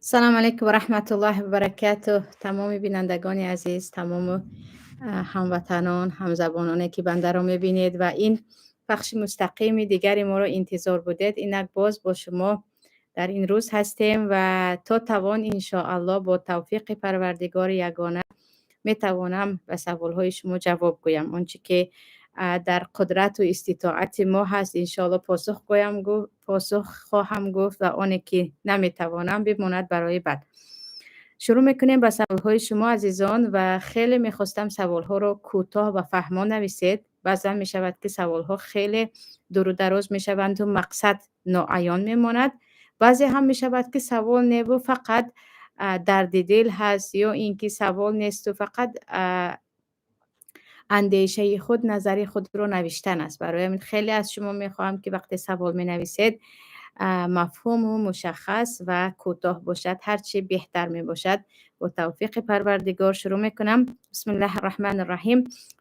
Салому алайкум ва раҳматуллоҳи ва баракатуҳ. Тамоми бинандагони азиз, тамому ҳамватанон, ҳамзабононе, ки бандаро мебинед ва ин пахши мустақими дигари моро интизор будед, инак боз бо шумо дар ин рӯз ҳастем ва то тавон, иншоаллоҳ, бо тавфиқи Парвардигори ягона метавонам ба саволҳои шумо ҷавоб гӯям. Он чӣ ки дар қудрату иститоати мо ҳаст, иншоаллоҳ, посух хоҳам гуфт ва оне ки наметавонам, бимонад барои баъд. Шурӯъ мекунем ба саволҳои шумо, азизон, ва хеле мехостам саволҳоро кӯтоҳ ва фаҳмо нависед. Баъзан мешавад, ки саволҳо хеле дуру дароз мешаванду мақсад ноаён мемонад. Баъзе ҳам мешавад, ки савол неву фақат дарди дил ҳаст ё ин ки савол несту фақат андешаи худ, назари худро навиштан аст. Барои ҳамин хеле аз шумо мехоҳам, ки вақте савол менависед, мафҳуму мушаххас ва кӯтоҳ бошад, ҳарчи беҳтар мебошад. Бо тавфиқи Парвардигор шурӯъ мекунам. Бисмиллаҳи рраҳмани рраҳим.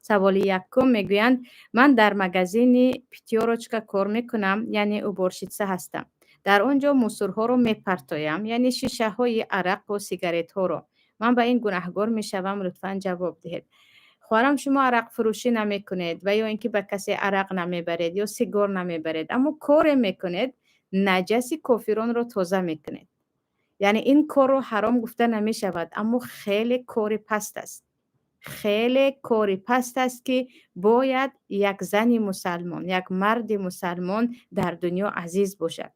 Саволи якум мегӯянд: ман дар магазини «Пятёрочка» кор мекунам, яъне уборщица ҳастам. Дар он ҷо мусорҳоро мепартоям, яъне шишаҳои арақу сигаретҳоро. Ман ба ин гунаҳгор мешавам? Лутфан ҷавоб диҳед. Хоҳарам, шумо арақфурӯшӣ намекунед ва ё ин ки ба касе арақ намебаред ё сигор намебаред, аммо коре мекунед, наҷаси кофиронро тоза мекунед. Яъне ин корро ҳаром гуфта намешавад, аммо хеле кори паст аст, хеле кори паст аст, ки бояд як зани мусалмон, як марди мусалмон дар дунё азиз бошад.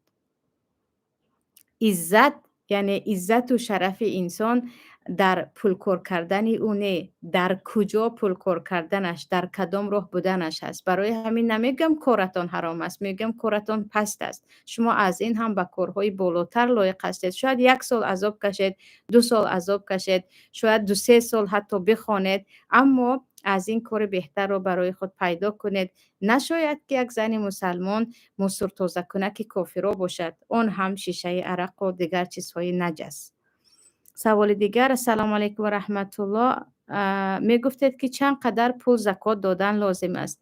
Иззат, яъне иззату шарафи инсон дар пулкор кардани ӯ не, дар куҷо пулкор карданаш, дар кадом роҳ буданаш аст. Барои ҳамин намегӯям, коратон ҳаром аст, мегӯям, коратон паст аст. Шумо аз ин ҳам ба корҳои болотар лоиқ ҳастед. Шояд як сол азоб кашед, 2 сол азоб кашед, шояд 2-3 сол ҳатто бихонед, аммо аз ин кори беҳтарро барои худ пайдо кунед. Нашояд, ки як зани мусалмон мусортозакунаки кофиро бошад, он ҳам шишаи арақу дигар чизҳои наҷас. Саволи дигар: ассалому алайкум ва раҳматуллоҳ. Мегуфтед, ки чанд қадар пул закот додан лозим аст?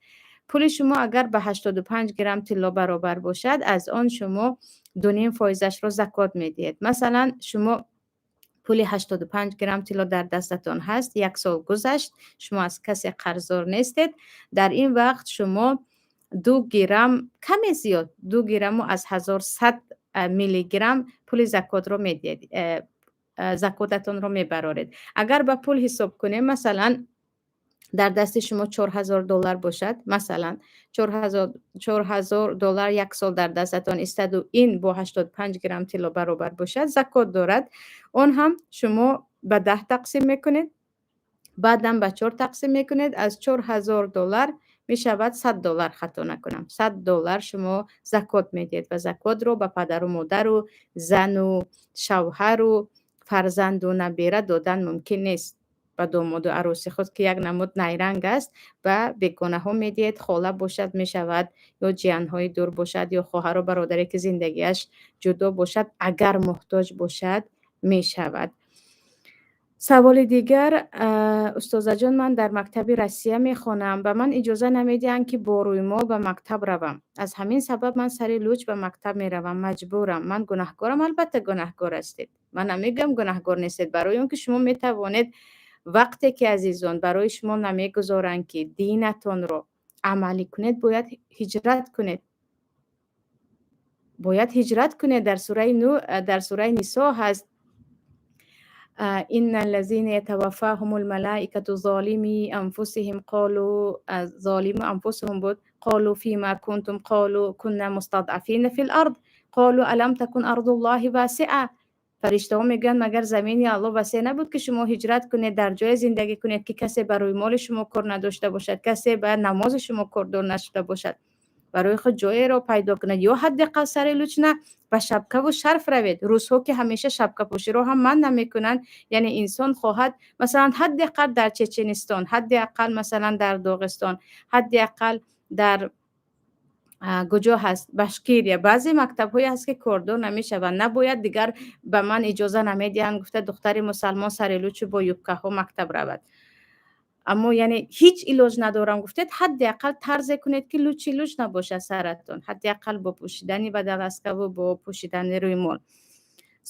Пули шумо агар ба 85 грамм тилло баробар бошад, аз он шумо 2,5 фоизашро закот медиҳед. Масалан, шумо пули 85 грамм тилло дар дастатон ҳаст, як сол гузашт, шумо аз касе қарздор нестед, дар ин вақт шумо 2 грамм, каме зиёд, 2 грамму аз 1100 миллиграмм пули закотро медиҳед, закотатонро мебароред. Агар ба пул ҳисоб кунем, масалан, дар дасти шумо 4000 доллар бошад, масалан, 4000 доллар як сол дар дастатон истоду ин бо 85 грамм тилло баробар бошад, закот дорад. Он ҳам шумо ба 10 тақсим мекунед, баъдан ба чор тақсим мекунед. Аз 4000 доллар мешавад 100 доллар, хато накунам, 100 доллар шумо закот медиҳед. Ва закотро ба падару модару зану шавҳару фарзанду набера додан мумкин нест, ба домоду арӯси худ, ки як намуд найранг аст, ба бегонаҳо медиҳед. Хола бошад, мешавад, ё ҷиянҳои дур бошад, ё хоҳару бародаре, ки зиндагиаш ҷудо бошад, агар муҳтоҷ бошад, мешавад. Саволи дигар: устозаҷон, ман дар мактаби Россия мехонам. Ба ман иҷоза намедиҳанд, ки бо рӯймол ба мактаб равам. Аз ҳамин сабаб ман сари луч ба мактаб меравам, маҷбурам. Ман гунаҳкорам? Албатта, гунаҳкор ҳастед. Ман намегӯям, гунаҳкор нестед, барои он ки шумо метавонед, вақте ки, азизон, барои шумо намегузоранд, ки динатонро амалӣ кунед, бояд ҳиҷрат кунед, бояд ҳиҷрат кунед. Дар сураи ну, дар сураи Нисо ҳаст: إن الذين يتوفاهم الملائكة ظالمي أنفسهم قالوا، ظالمي أنفسهم بود، قالوا فيما كنتم؟ قالوا كنا مستضعفين في الأرض، قالوا ألم تكن أرض الله واسعة. Фариштаҳо мегӯянд: магар замини Аллоҳ васеъ набуд, ки шумо ҳиҷрат кунед, дар ҷое зиндагӣ кунед, ки касе ба рӯймоли шумо кор надошта бошад, касе ба намози шумо кордор нашуда бошад? Барои худ ҷоеро пайдо кунед ё ҳадди ақал сари луч на, ба шапкаву шарф равед. Рӯзҳо, ки ҳамеша шапкапӯширо ҳам манъ намекунанд. Яъне инсон хоҳад, масалан, ҳадди ақал дар Чеченистон, ҳадди ақал, масалан, дар Доғистон, ҳадди ақал дар куҷо ҳаст, Башкирия, баъзе мактабҳое ҳаст, ки кордор намешаванд. Набояд дигар ба ман иҷоза намедиҳанд гуфта, духтари мусалмон сари лучу бо юбкаҳо мактаб равад. Аммо яъне ҳеҷ илоҷ надорам гуфтед, ҳадди ақал тарзе кунед, ки лучи луч набошад саратон, ҳадди ақал бо пӯшидани водолазкаву бо пӯшидани рӯймол.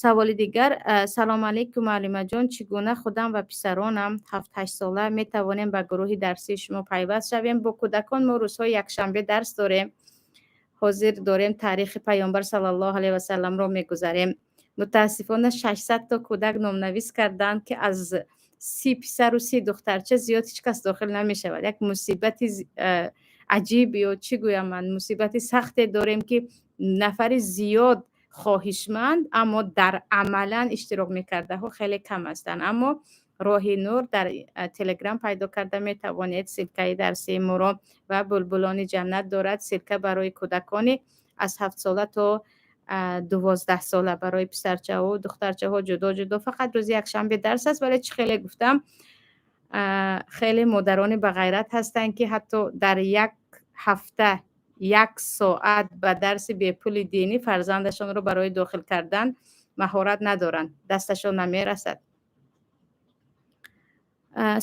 Саволи дигар: Салом алейкум, муаллимаҷон, чӣ гуна худам ва писаронам 7-8 сола метавонем ба гурӯҳи дарсии шумо пайваст шавем? Бо кӯдакон мо рӯзҳои якшанбе дарс дорем. Ҳозир дорем таърихи Паёмбар саллаллоҳу алайҳи васалламро мегузарем. Мутаассифона, 600 то кӯдак номнавис карданд, ки аз 30 писару 30 духтарча зиёд ҳеҷ кас дохил намешавад. Як мусибати аҷиб ё чӣ гӯям ман, мусибати сахте дорем, ки нафари зиёд хоҳишманд, аммо дар амалан иштирок мекардаҳо хеле кам ҳастанд. Аммо Роҳи нур дар Телеграм пайдо карда метавонед ссылкаи дарсии моро ва Булбулони ҷаннат дорад ссылка барои кӯдакони аз 7 сола то 12 сола, барои писарчаҳо, духтарчаҳо ҷудо ҷудо. Фақат рӯзи якшанбе дарс аст, вале чӣ хеле гуфтам, хеле модарони бағайрат ҳастанд, ки ҳатто дар як ҳафта як соат ба дарси бепули динӣ фарзандашонро барои дохил кардан маҳорат надоранд, дасташон намерасад.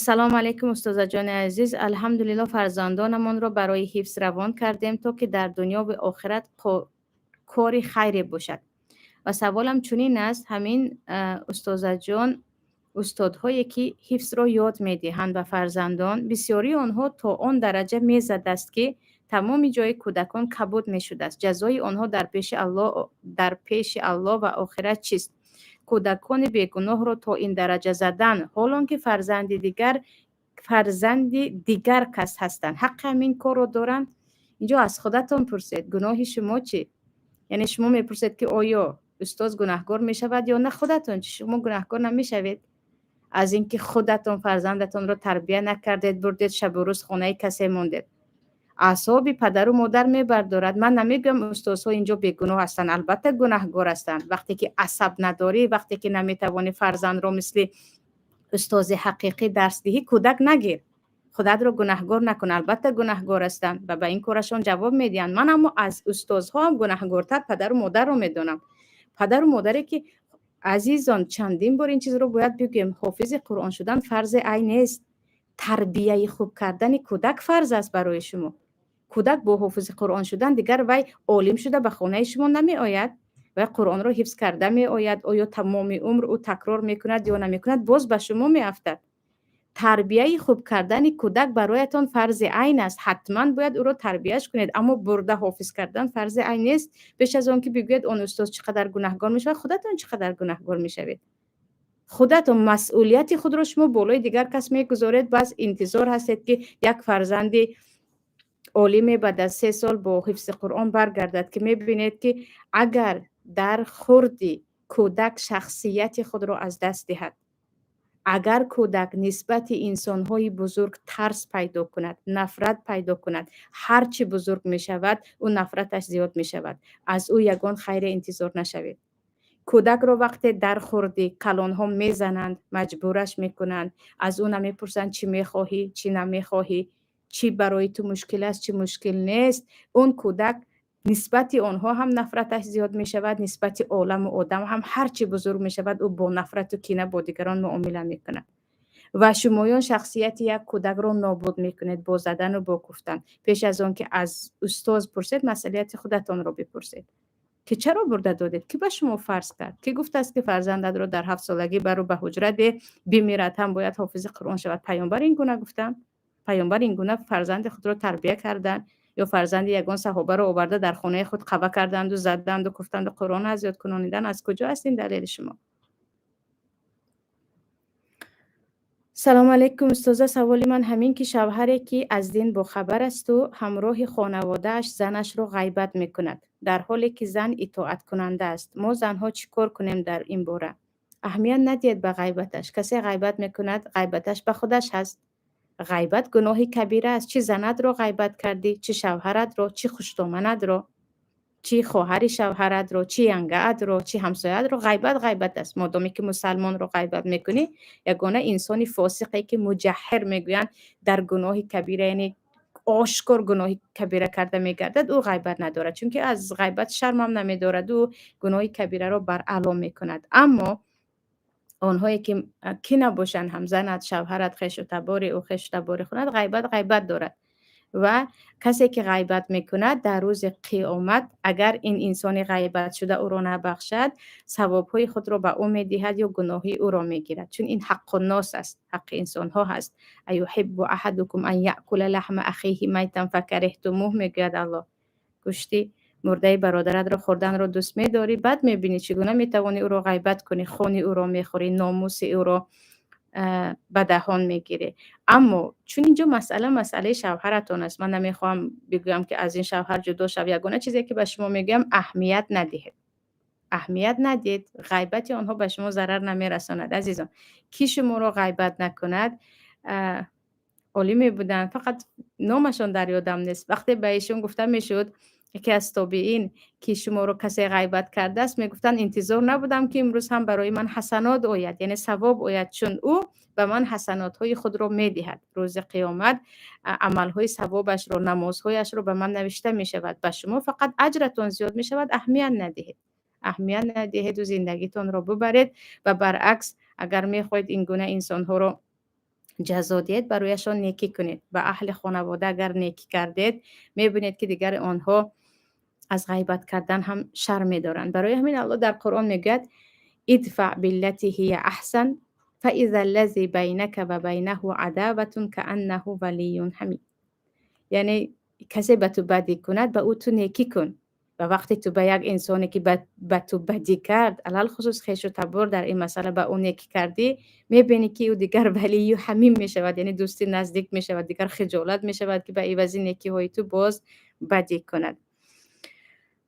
Салому алайкум, устозаҷони азиз. Алҳамдулилло, фарзандонамонро барои ҳифз равон кардем, то ки дар дунёву охират кори хайре бошад. Ва саволам чунин аст: ҳамин, устозаҷон, устодҳое ки ҳифзро ёд медиҳанд ба фарзандон, бисёрии онҳо то он дараҷа мезадаст, ки тамоми ҷои кӯдакон кабуд мешудааст. Ҷазои онҳо дар пеши Аллоҳ ва охират чист? Кӯдакони бегуноҳро то ин дараҷа задан, ҳолон ки фарзанди дигар кас ҳастанд, ҳаққи ҳамин корро доранд? Инҷо аз худатон пурсед: гуноҳи шумо чӣ? Яъне шумо мепурсед, ки оё устоз гунаҳкор мешавад ё на. Худатон чӣ? Шумо гунаҳкор намешавед аз ин ки худатон фарзандатонро тарбия накардед, бурдед, шабу рӯз хонаи касе мондед? Аъсоби падару модар мебардорад. Ман намегӯям, устозҳо инҷо бегуноҳ ҳастанд, албатта гунаҳгор ҳастанд. Вақте ки асаб надорӣ, вақте ки наметавонӣ фарзандро мисли устози ҳақиқӣ дарс диҳӣ, кӯдак нагир, худатро гунаҳгор накун. Албатта гунаҳгор ҳастанд ва ба ин корашон ҷавоб медиҳанд. Ман аммо аз устозҳо ҳам гунаҳгортар падару модарро медонам, падару модаре ки, азизон, чандин бор ин чизро бояд бигӯем: ҳофизи Қуръон шудан фарзи айн нест, тарбияи хуб кардани кӯдак фарз аст барои шумо. Кӯдак бо ҳофизи Қуръон шудан дигар вай олим шуда ба хонаи шумо намеояд. Вай Қуръонро ҳифз карда меояд. Оё тамоми умр ӯ такрор мекунад ё намекунад, боз ба шумо меафтад. Тарбияи хуб кардани кӯдак бароятон фарзи айн аст, ҳатман бояд ӯро тарбияш кунед, аммо бурда ҳофиз кардан фарзи айн нест. Пеш аз он ки бигӯед, он устоз чӣ қадар гунаҳгор мешавад, худатон чӣ қадар гунаҳгор мешавед? Худатон масъулияти худро шумо болои дигар кас мегузоред, баъз интизор ҳастед, ки як фарзанди олиме баъд аз 3 сол бо ҳифзи Қуръон баргардад, ки мебинед, ки агар дар хурди кӯдак шахсияти худро аз даст диҳад, агар кӯдак нисбати инсонҳои бузург тарс пайдо кунад, нафрат пайдо кунад, ҳар чӣ бузург мешавад, ӯ нафраташ зиёд мешавад. Аз ӯ ягон хайре интизор нашавед. Кӯдакро вақте дар хурдӣ калонҳо мезананд, маҷбураш мекунанд, аз ӯ намепурсанд, чӣ мехоҳӣ, чӣ намехоҳӣ, чӣ барои ту мушкил аст, чӣ мушкил нест, он кӯдак нисбати онҳо ҳам нафраташ зиёд мешавад, нисбати оламу одам ҳам. Ҳар чӣ бузург мешавад, ӯ бо нафрату кина бо дигарон муомила мекунад. Ва шумоён шахсияти як кӯдакро нобуд мекунед бо задану бо гуфтан. Пеш аз он ки аз устоз пурсед, масъулияти худатонро бипурсед, ки чаро бурда додед, ки ба шумо фарз кард, ки гуфтааст, ки фарзандатро дар 7 солагӣ бару ба ҳуҷра деҳ, бимирад ҳам бояд ҳофизи Қуръон шавад? Паёмбар ин гуна гуфтанд? Паёмбар ин гуна фарзанди худро тарбия карданд ё фарзанди ягон саҳобаро оварда дар хонаи худ қава карданду, заданду, гуфтанду Қуръон аз ёд кунонидан? Аз куҷо аст ин далели шумо? Салому алайкум, устоза. Саволи ман ҳамин, ки шавҳаре, ки аз дин бохабар асту ҳамроҳи хонаводааш занашро ғайбат мекунад, дар ҳоле ки зан итоаткунанда аст, мо занҳо чӣ кор кунем дар ин бора? Аҳамият надиҳед ба ғайбаташ. Касе ғайбат мекунад, ғайбаташ ба худаш ҳаст. Ғайбат гуноҳи кабира аст. Чӣ занатро ғайбат кардӣ, чӣ шавҳаратро, чӣ хуштоманатро, чӣ хоҳари шавҳаратро, чӣ янгаатро, чӣ ҳамсояатро, ғайбат ғайбат аст. Модоме ки мусалмонро ғайбат мекунӣ, ягона инсони фосиқе, ки муҷаҳҳир мегӯянд, дар гуноҳи кабира, яъне ошкор гуноҳи кабира карда мегардад, ӯ ғайбат надорад, чунки аз ғайбат шармам намедорад, ӯ гуноҳи кабираро баръало мекунад. Аммо онҳое ки набошанд ҳам, занат, шавҳарат, хешу табори ӯ, хешу табори худат, ғайбат ғайбат дорад. Ва касе ки ғайбат мекунад, дар рӯзи қиёмат, агар ин инсони ғайбатшуда ӯро набахшад, савобҳои худро ба ӯ медиҳад ё гуноҳи ӯро мегирад, чун ин ҳаққуннос аст, ҳаққи инсонҳо ҳаст. أيحب أحدكم أن يأكل لحم أخيه ميتا فكرهتموه. Мегӯяд Аллоҳ: гӯшти мурдаи бародаратро хӯрданро дӯст медорӣ? Баъд мебинӣ, чӣ гуна метавонӣ ӯро ғайбат кунӣ, хуни ӯро мехӯрӣ, номуси ӯро ба даҳон мегирӣ. Аммо чун инҷо масъала масъалаи шавҳаратон аст, ман намехоҳам бигӯям, ки аз ин шавҳар ҷудо шав. Ягона чизе, ки ба шумо мегӯям: аҳамият надиҳед, аҳамият надиҳед. Ғайбати онҳо ба шумо зарар намерасонад, азизон. Кӣ шуморо ғайбат накунад. Олиме буданд, фақат номашон дар ёдам нест. Вақте ба эшон гуфта мешуд, яке аз тобеин, ки шуморо касе ғайбат кардааст, мегуфтанд: интизор набудам, ки имрӯз ҳам барои ман ҳасанот ояд, яъне савоб ояд, чун ӯ ба ман ҳасанотҳои худро медиҳад. Рӯзи қиёмат амалҳои савобашро, намозҳояшро ба ман навишта мешавад. Ба шумо фақат аҷратон зиёд мешавад. Аҳамият надиҳед, аҳамият надиҳеду зиндагитонро бубаред. Ва баръакс, агар мехоҳед ин гуна инсонҳоро ҷазо диҳед, барояшон некӣ кунед. Ба аҳли хонавода агар некӣ кардед, мебинед, ки дигар онҳо аз ғайбат кардан ҳам шарм медоранд. Барои ҳамин Аллоҳ дар Қуръон мегӯяд: ادفع بالتي هي أحسن فإذا الذي بينك وبينه عداوة كأنه ولي حميم. Яъне касе ба ту бадӣ кунад, ба ӯ ту некӣ кун. Ва вақте ту ба як инсоне, ки ба ту бадӣ кард, алалхусус хешу табор, дар ин масъала ба ӯ некӣ кардӣ, мебинӣ, ки ӯ дигар валию ҳамим мешавад, яъне дӯсти наздик мешавад, дигар хиҷолат мешавад, ки ба ивази некиҳои ту боз бадӣ кунад.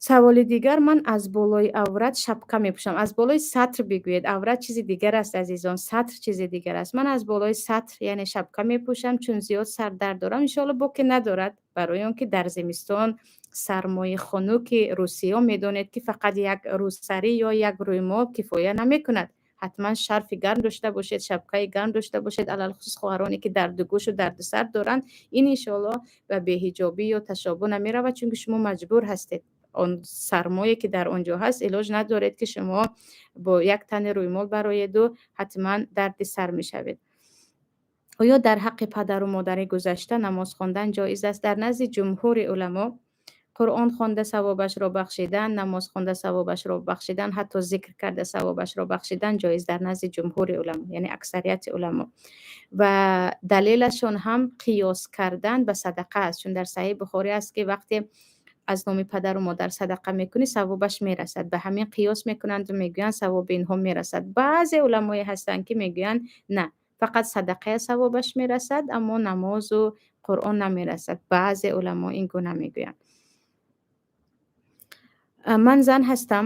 Саволи дигар: ман аз болои аврат шапка мепӯшам. Аз болои сатр бигӯед, аврат чизи дигар аст, азизон, сатр чизи дигар аст. Ман аз болои сатр, яъне шапка мепӯшам, чун зиёд сардард дорам. Иншоалло, боке надорад, барои он ки дар зимистон сармои хунуки Русиё, медонед, ки фақат як рӯсарӣ ё як рӯймол кифоя намекунад. Ҳатман шарфи гарм дошта бошед, шапкаи гарм дошта бошед, алалхусус хоҳароне, ки дарду гӯшу дарду сар доранд. Ин, иншоалло, ба беҳиҷобӣ ё ташоббуҳ намеравад, чунки шумо маҷбур ҳастед. Он сармое, ки дар он ҷо ҳаст, илоҷ надоред, ки шумо бо як тани рӯймол бароеду ҳатман дарди сар мешавед. Оё дар ҳаққи падару модари гузашта намоз хондан ҷоиз аст? Дар назди ҷумҳури уламо Қуръон хонда савобашро бахшидан, намоз хонда савобашро бахшидан, ҳатто зикр карда савобашро бахшидан ҷоиз дар назди ҷумҳури уламо, яъне аксарияти уламо. Ва далелашон ҳам қиёс кардан ба садақа аст, чун дар Саҳиҳи Бухорӣ аст, ки вақте аз номи падару модар садақа мекунӣ, савобаш мерасад. Ба ҳамин қиёс мекунанду мегӯянд, савоби инҳо мерасад. Баъзе уламое ҳастанд, ки мегӯянд, на, фақат садақая савобаш мерасад, аммо намозу Қуръон намерасад. Баъзе уламо ин гуна мегӯянд. Ман зан ҳастам,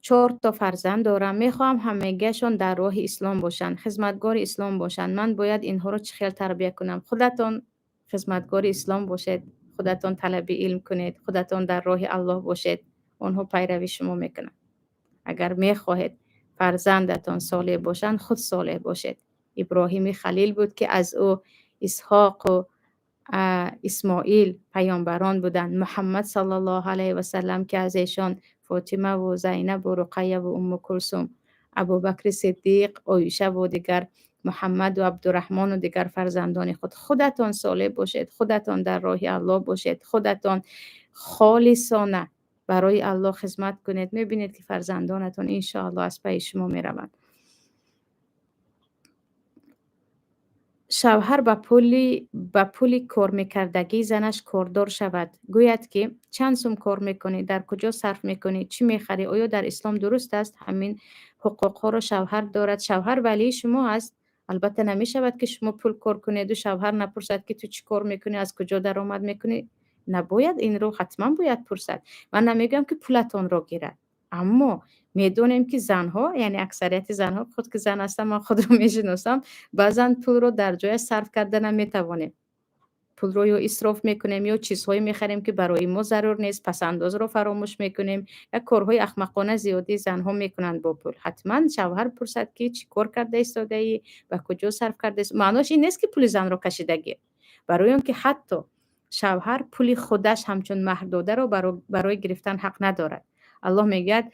чорто фарзанд дорам. Мехоҳам ҳамагиашон дар роҳи ислом бошанд, хизматгори ислом бошанд. Ман бояд инҳоро чӣ хел тарбия кунам? Худатон хизматгори ислом бошед, худатон талаби илм кунед, худатон дар роҳи Аллоҳ бошед, онҳо пайрави шумо мекунанд. Агар мехоҳед фарзандатон солеҳ бошанд, худ солеҳ бошед. Иброҳими Халил буд, ки аз ӯ Исҳоқу Исмоил паёмбарон буданд, Муҳаммад саллаллоҳу алайҳи васаллам, ки аз эшон Фотимаву Зайнабу Руқайяву Умму Кулсум, Абубакри Сиддиқ, Оишаву дигар Муҳаммаду Абдураҳмону дигар фарзандони худ. Худатон солеҳ бошед, худатон дар роҳи Аллоҳ бошед, худатон холисона барои Аллоҳ хизмат кунед, мебинед, ки фарзандонатон, иншоаллоҳ, аз пайи шумо мераванд. Шавҳар ба пули кор мекардагии занаш кордор шавад, гӯяд, ки чанд сум кор мекунӣ, дар куҷо сарф мекунӣ, чӣ мехарӣ, оё дар ислом дуруст аст? Ҳамин ҳуқуқҳоро шавҳар дорад. Шавҳар валии шумо аст. Албатта, намешавад, ки шумо пул кор кунеду шавҳар напурсад, ки ту чӣ кор мекунӣ, аз куҷо даромад мекунӣ. Набояд, инро ҳатман бояд пурсад. Ман намегӯям, ки пулатонро гирад, аммо медонем, ки занҳо, яъне аксарияти занҳо, худ ки зан ҳастам, ман худро мешиносам, баъзан пулро дар ҷояш сарф карда наметавонем. Пулро ё исроф мекунем, ё чизҳое мехарем, ки барои мо зарур нест, пасандозро фаромӯш мекунем. Як корҳои ахмақона зиёдии занҳо мекунанд бо пул. Ҳатман шавҳар пурсад, ки чӣ кор карда истодаӣ, ба куҷо сарф карда. Маъноаш ин нест, ки пули занро кашида гир, барои он ки ҳатто шавҳар пули худаш ҳамчун маҳр додаро барои гирифтан ҳақ надорад. Аллоҳ мегӯяд,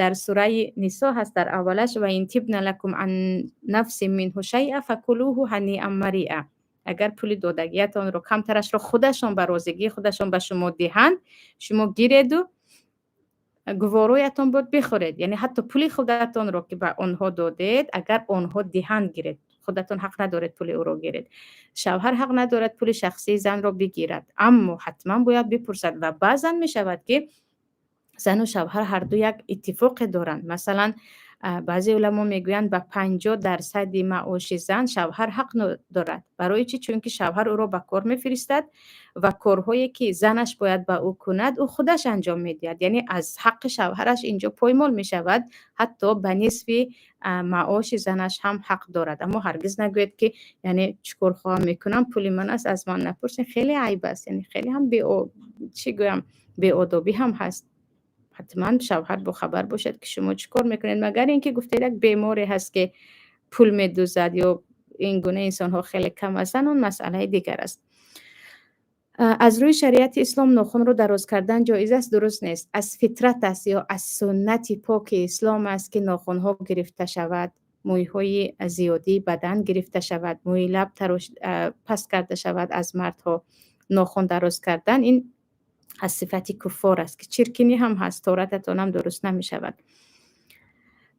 дар сураи Нисо ҳаст, дар аввалаш: وإن طبن لكم عن نفس منه شيئا فكلوه هنيئا مريئا. Агар пули додагиятонро камтарашро худашон ба розигии худашон ба шумо диҳанд, шумо гиреду гувороятон буд, бихӯред. Яъне ҳатто пули худатонро, ки ба онҳо додед, агар онҳо диҳанд, гиред. Худатон ҳақ надоред пули ӯро гиред. Шавҳар ҳақ надорад пули шахсии занро бигирад, аммо ҳатман бояд бипурсад. Ва баъзан мешавад, ки зану шавҳар ҳарду як иттифоқе доранд. Масалан, баъзе уламо мегӯянд, ба 50 дарсади маоши зан шавҳар ҳақ дорад. Барои чӣ? Чунки шавҳар ӯро ба кор мефиристад ва корҳое, ки занаш бояд ба ӯ кунад, ӯ худаш анҷом медиҳад. Яъне аз ҳаққи шавҳараш инҷо поймол мешавад. Ҳатто ба нисфи маоши занаш ҳам ҳақ дорад. Аммо ҳаргиз нагӯед, ки яъне чӣ кор хоҳам мекунам, пули ман аст, аз ман напурсед. Хеле айб аст, яъне хеле ҳам, чӣ гӯям, беодобӣ ҳам ҳаст. Ҳатман шавҳар бохабар бошад, ки шумо чӣ кор мекунед, магар ин ки гуфтед, як беморе ҳаст, ки пул медузад, ё ин гуна инсонҳо хеле кам ҳастанд, он масъалаи дигар аст. Аз рӯи шариати ислом нохунро дароз кардан ҷоиз аст? Дуруст нест. Аз фитрат аст ё аз суннати поки ислом аст, ки нохунҳо гирифта шавад, мӯйҳои зиёдии бадан гирифта шавад, мӯи лаб паст карда шавад аз мардҳо. Нохун дароз кардан ин аз сифати куффор аст, ки чиркинӣ ҳам ҳаст, таҳорататонам дуруст намешавад.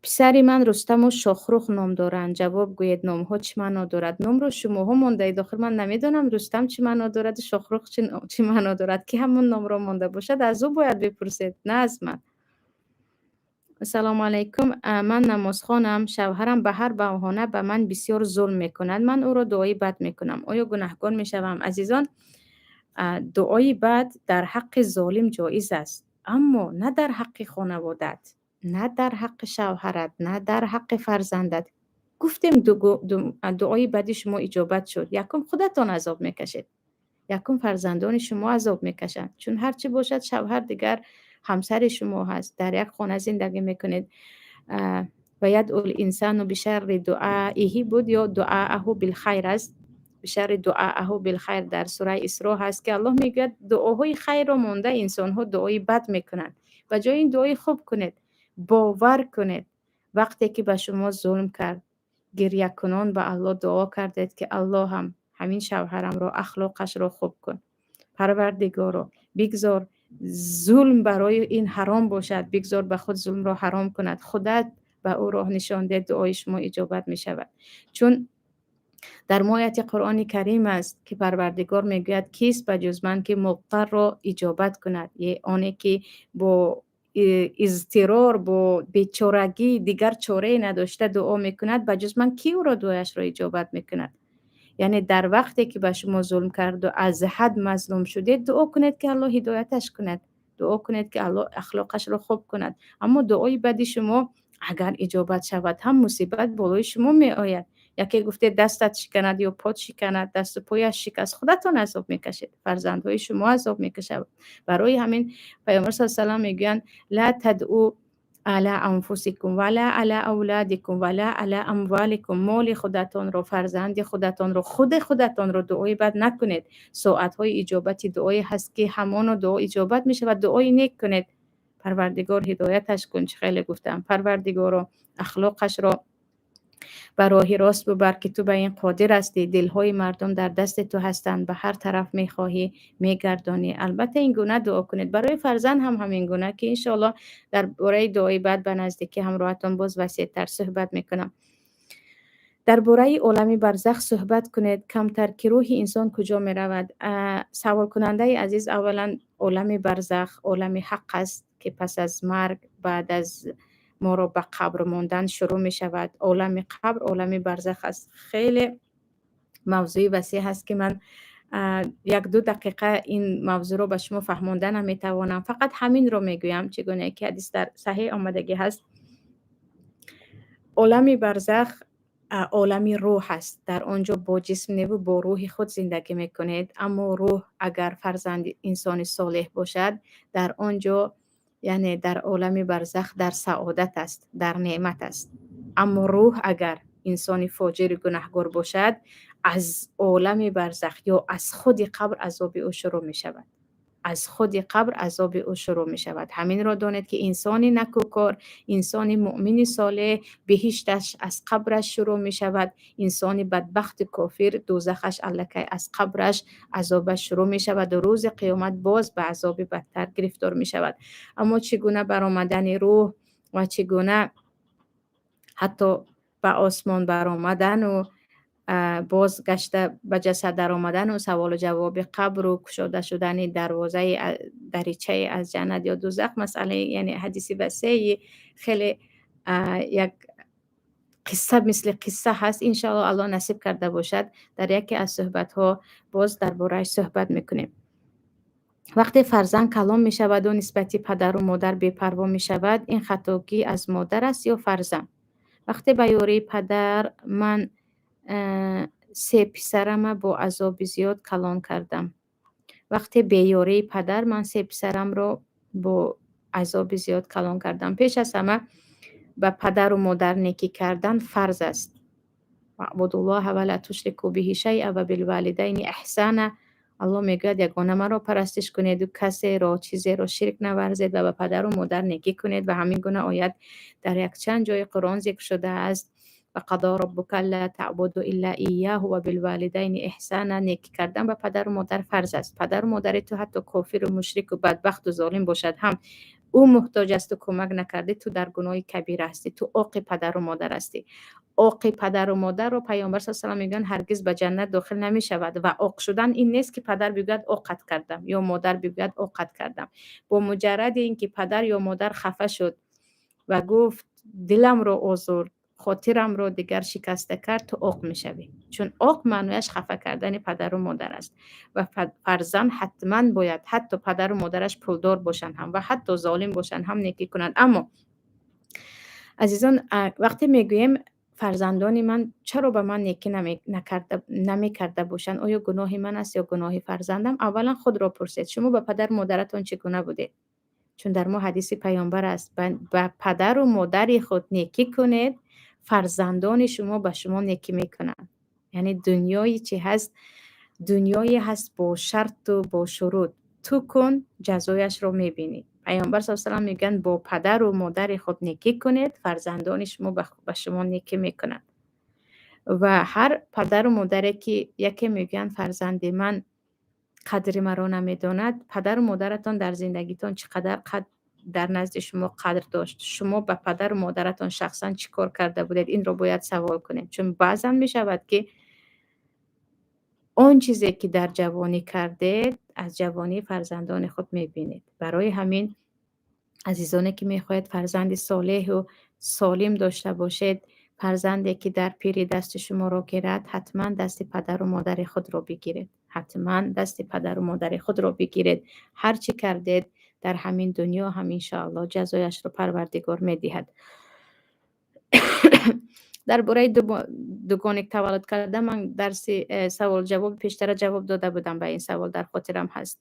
Писари ман Рустаму Шохрух ном доранд. Ҷавоб гӯед, номҳо чӣ маъно дорад? Номро шумоҳо мондаед. Охир ман намедонам, Рустам чӣ маъно дораду Шохрух чӣ маъно дорад. Ки ҳамон номро монда бошад, аз ӯ бояд бипурсед, на аз ман. Ассалому алайкум. Ман намозхонам. Шавҳарам ба ҳар баҳона ба ман бисёр зулм мекунад. Ман ӯро дуои бад мекунам. Оё гунаҳкор мешавам? Азизон, дуои бад дар ҳаққи золим ҷоиз аст, аммо на дар ҳаққи хонаводаат, на дар ҳаққи шавҳарат, на дар ҳаққи фарзандат. Гуфтем, дуои бади шумо иҷобат шуд. Якум худатон азоб мекашед, якум фарзандони шумо азоб мекашанд, чун ҳар чӣ бошад, шавҳар дигар ҳамсари шумо ҳаст, дар як хона зиндагӣ мекунед. Ва ядъу л-инсану бишарри дуаиҳи буд ё дуааҳу билхайр аст? Бишарри дуааҳу билхайр дар сураи Исро ҳаст, ки Аллоҳ мегӯяд, дуоҳои хайрро монда, инсонҳо дуои бад мекунанд. Ба ҷои ин дуои хуб кунед. Бовар кунед, вақте ки ба шумо зулм кард, гирякунон ба Аллоҳ дуо кардед, ки Аллоҳам, ҳамин шавҳарамро ахлоқашро хуб кун, Парвардигоро, бигзор зулм барои ин ҳаром бошад, бигзор ба худ зулмро ҳаром кунад, худат ба ӯ роҳ нишон деҳ, дуои шумо иҷобат мешавад. Чун дар ояти Қуръони Карим аст, ки Парвардигор мегӯяд: «Кист ба ҷуз ман, ки музтарро иҷобат кунад?» Оне ки бо изтирор, бо бечорагӣ, дигар чорае надошта дуо мекунад, ба ҷуз ман кӣ ӯро дуояшро иҷобат мекунад? Яъне дар вақте ки ба шумо зулм карду аз ҳад мазлум шудед, дуо кунед, ки Аллоҳ ҳидояташ кунад, дуо кунед, ки Аллоҳ ахлоқашро хуб кунад. Аммо дуои бади шумо агар иҷобат шавад ҳам, мусибат болои шумо меояд. Яке гуфте, дастат шиканад ё пот шиканад, дасту пояш шикаст, худатон азоб мекашед, фарзандҳои шумо азоб мекашад. Барои ҳамин Паёмбар с салам мегӯянд: ла тадъу ала анфусикум вала ала авладикум вала ала амваликум. Моли худатонро, фарзанди худатонро, худи худатонро дуои бад накунед. Соатҳои иҷобати дуое ҳаст, ки ҳамоно дуо иҷобат мешавад. Дуои нек кунед: Парвардигор, ҳидояташ кун, чӣ хеле гуфтам, Парвардигоро, ахлоқашро ба роҳи рост бубар, ки ту ба ин қодир ҳастӣ, дилҳои мардум дар дасти ту ҳастанд, ба ҳар тараф мехоҳӣ мегардонӣ. Албатта, ин гуна дуо кунед. Барои фарзанд ҳам ҳамин гуна, ки иншоаллоҳ дар бораи дуои бад ба наздикӣ ҳамроҳатон боз васеътар суҳбат мекунам. Дар бораи олами барзах суҳбат кунед камтар, ки рӯҳи инсон куҷо меравад? Саволкунандаи азиз, аввалан, олами барзах олами ҳақ аст, ки пас аз марг, баъд аз моро ба қабр мондан шурӯъ мешавад. Олами қабр олами барзах аст. Хеле мавзӯи васеъ ҳаст, ки ман як-ду дақиқа ин мавзӯъро ба шумо фаҳмонда наметавонам. Фақат ҳаминро мегӯям, чӣ гуна ки ҳадис дар саҳеҳ омадагӣ ҳаст. Олами барзах олами рӯҳ аст. Дар он ҷо бо ҷисм неву бо рӯҳи худ зиндагӣ мекунед. Аммо рӯҳ агар фарзанди инсони солеҳ бошад, дар он ҷо, яъне дар олами барзах, дар саодат аст, дар неъмат аст. Аммо рӯҳ агар инсони фоҷиру гунаҳгор бошад, аз олами барзах ё аз худи қабр азоби ӯ шурӯъ мешавад. Аз худи қабр азоби ӯ шурӯъ мешавад. Ҳаминро донед, ки инсони накӯкор, инсони муъмини солеҳ, биҳишташ аз қабраш шурӯъ мешавад. Инсони бадбахти кофир, дӯзахаш аллакай аз қабраш азобаш шурӯъ мешаваду рӯзи қиёмат боз ба азоби бадтар гирифтор мешавад. Аммо чӣ гуна баромадани рӯҳ ва чӣ гуна ҳатто ба осмон баромадану боз гашта ба ҷасад даромадану саволу ҷавоби қабру кушода шудани дарвозаи даричае аз ҷаннат ё дӯзах, масъалаи, яъне ҳадиси васеи хеле як қисса мисли қисса ҳаст. Иншоалло, Аллоҳ насиб карда бошад, дар яке аз суҳбатҳо боз дар борааш суҳбат мекунем. Вақте фарзанд калон мешаваду нисбати падару модар бепарво мешавад, ин хатогӣ аз модар аст ё фарзанд? Вақте ба ёрии падар ман се писарама бо азоби зиёд калон кардам. Вақте беёрии падар ман се писарамро бо азоби зиёд калон кардам. Пеш аз ҳама, ба падару модар некӣ кардан фарз аст. واعبدوا الله ولا تشركوا به شيئا وبالوالدين إحسانا. Аллоҳ мегӯяд: «Ягона маро парастиш кунеду касеро, чизеро ширк наварзед ва ба падару модар некӣ кунед». Ва ҳамин гуна оят дар якчанд ҷои Қуръон зикр шудааст. وقضى ربك ألا تعبدوا إلا إياه وبالوالدين إحسانا. Некӣ кардан ба падару модар фарз аст. Падару модари ту ҳатто кофиру мушрику бадбахту золим бошад ҳам, ӯ муҳтоҷ аст, ту кӯмак накардӣ, ту дар гуноҳи кабира ҳастӣ, ту оқи падару модар ҳастӣ. Оқи падару модарро Паёмбар са салам мегӯянд, ҳаргиз ба ҷаннат дохил намешавад. Ва оқ шудан ин нест, ки падар бигӯяд: «Оқат кардам», ё модар бигӯяд: «Оқат кардам». Бо муҷарради ин ки падар ё модар хафа шуд ва гуфт: «Диламро озурд, хотирамро дигар шикаста кард», ту оқ мешавӣ, чун оқ маънояш хафа кардани падару модар аст. Ва фарзанд ҳатман бояд, ҳатто падару модараш пулдор бошанд ҳам ва ҳатто золим бошанд ҳам, некӣ кунанд. Аммо, азизон, вақте мегӯем: «Фарзандони ман чаро ба ман некӣ намекарда бошанд, оё гуноҳи ман аст ё гуноҳи фарзандам?», аввалан худро пурсед: шумо ба падару модаратон чӣ гуна будед? Чун дар мо ҳадиси Паёмбар аст: «Ба падару модари худ некӣ кунед, фарзандони шумо ба шумо некӣ мекунанд». Яъне дунёи чӣ ҳаст? Дунёе ҳаст бо шарту бо шурут. Ту кун, ҷазояшро мебинӣ. Паёмбар са салам мегӯянд: «Бо падару модари худ некӣ кунед, фарзандони шумо ба шумо некӣ мекунанд». Ва ҳар падару модаре ки яке мегӯянд: «Фарзанди ман қадри маро намедонад», падару модаратон дар зиндагитон чӣ қадар дар назди шумо қадр дошт? Шумо ба падару модаратон шахсан чӣ кор карда будед? Инро бояд савол кунем, чун баъзан мешавад, ки он чизе ки дар ҷавонӣ кардед, аз ҷавонии фарзандони худ мебинед. Барои ҳамин, азизоне ки мехоҳед фарзанди солеҳу солим дошта бошед, фарзанде ки дар пирӣ дасти шуморо гирад, ҳатман дасти падару модари худро бигиред, ҳатман дасти падару модари худро бигиред. Ҳар чӣ кардед дар ҳамин дунё ҳам, иншоаллоҳ, ҷазояшро Парвардигор медиҳад. Дар бораи дугоник таваллуд карда ман дарси савол ҷавоби пештара ҷавоб дода будам ба ин савол, дар хотирам ҳаст.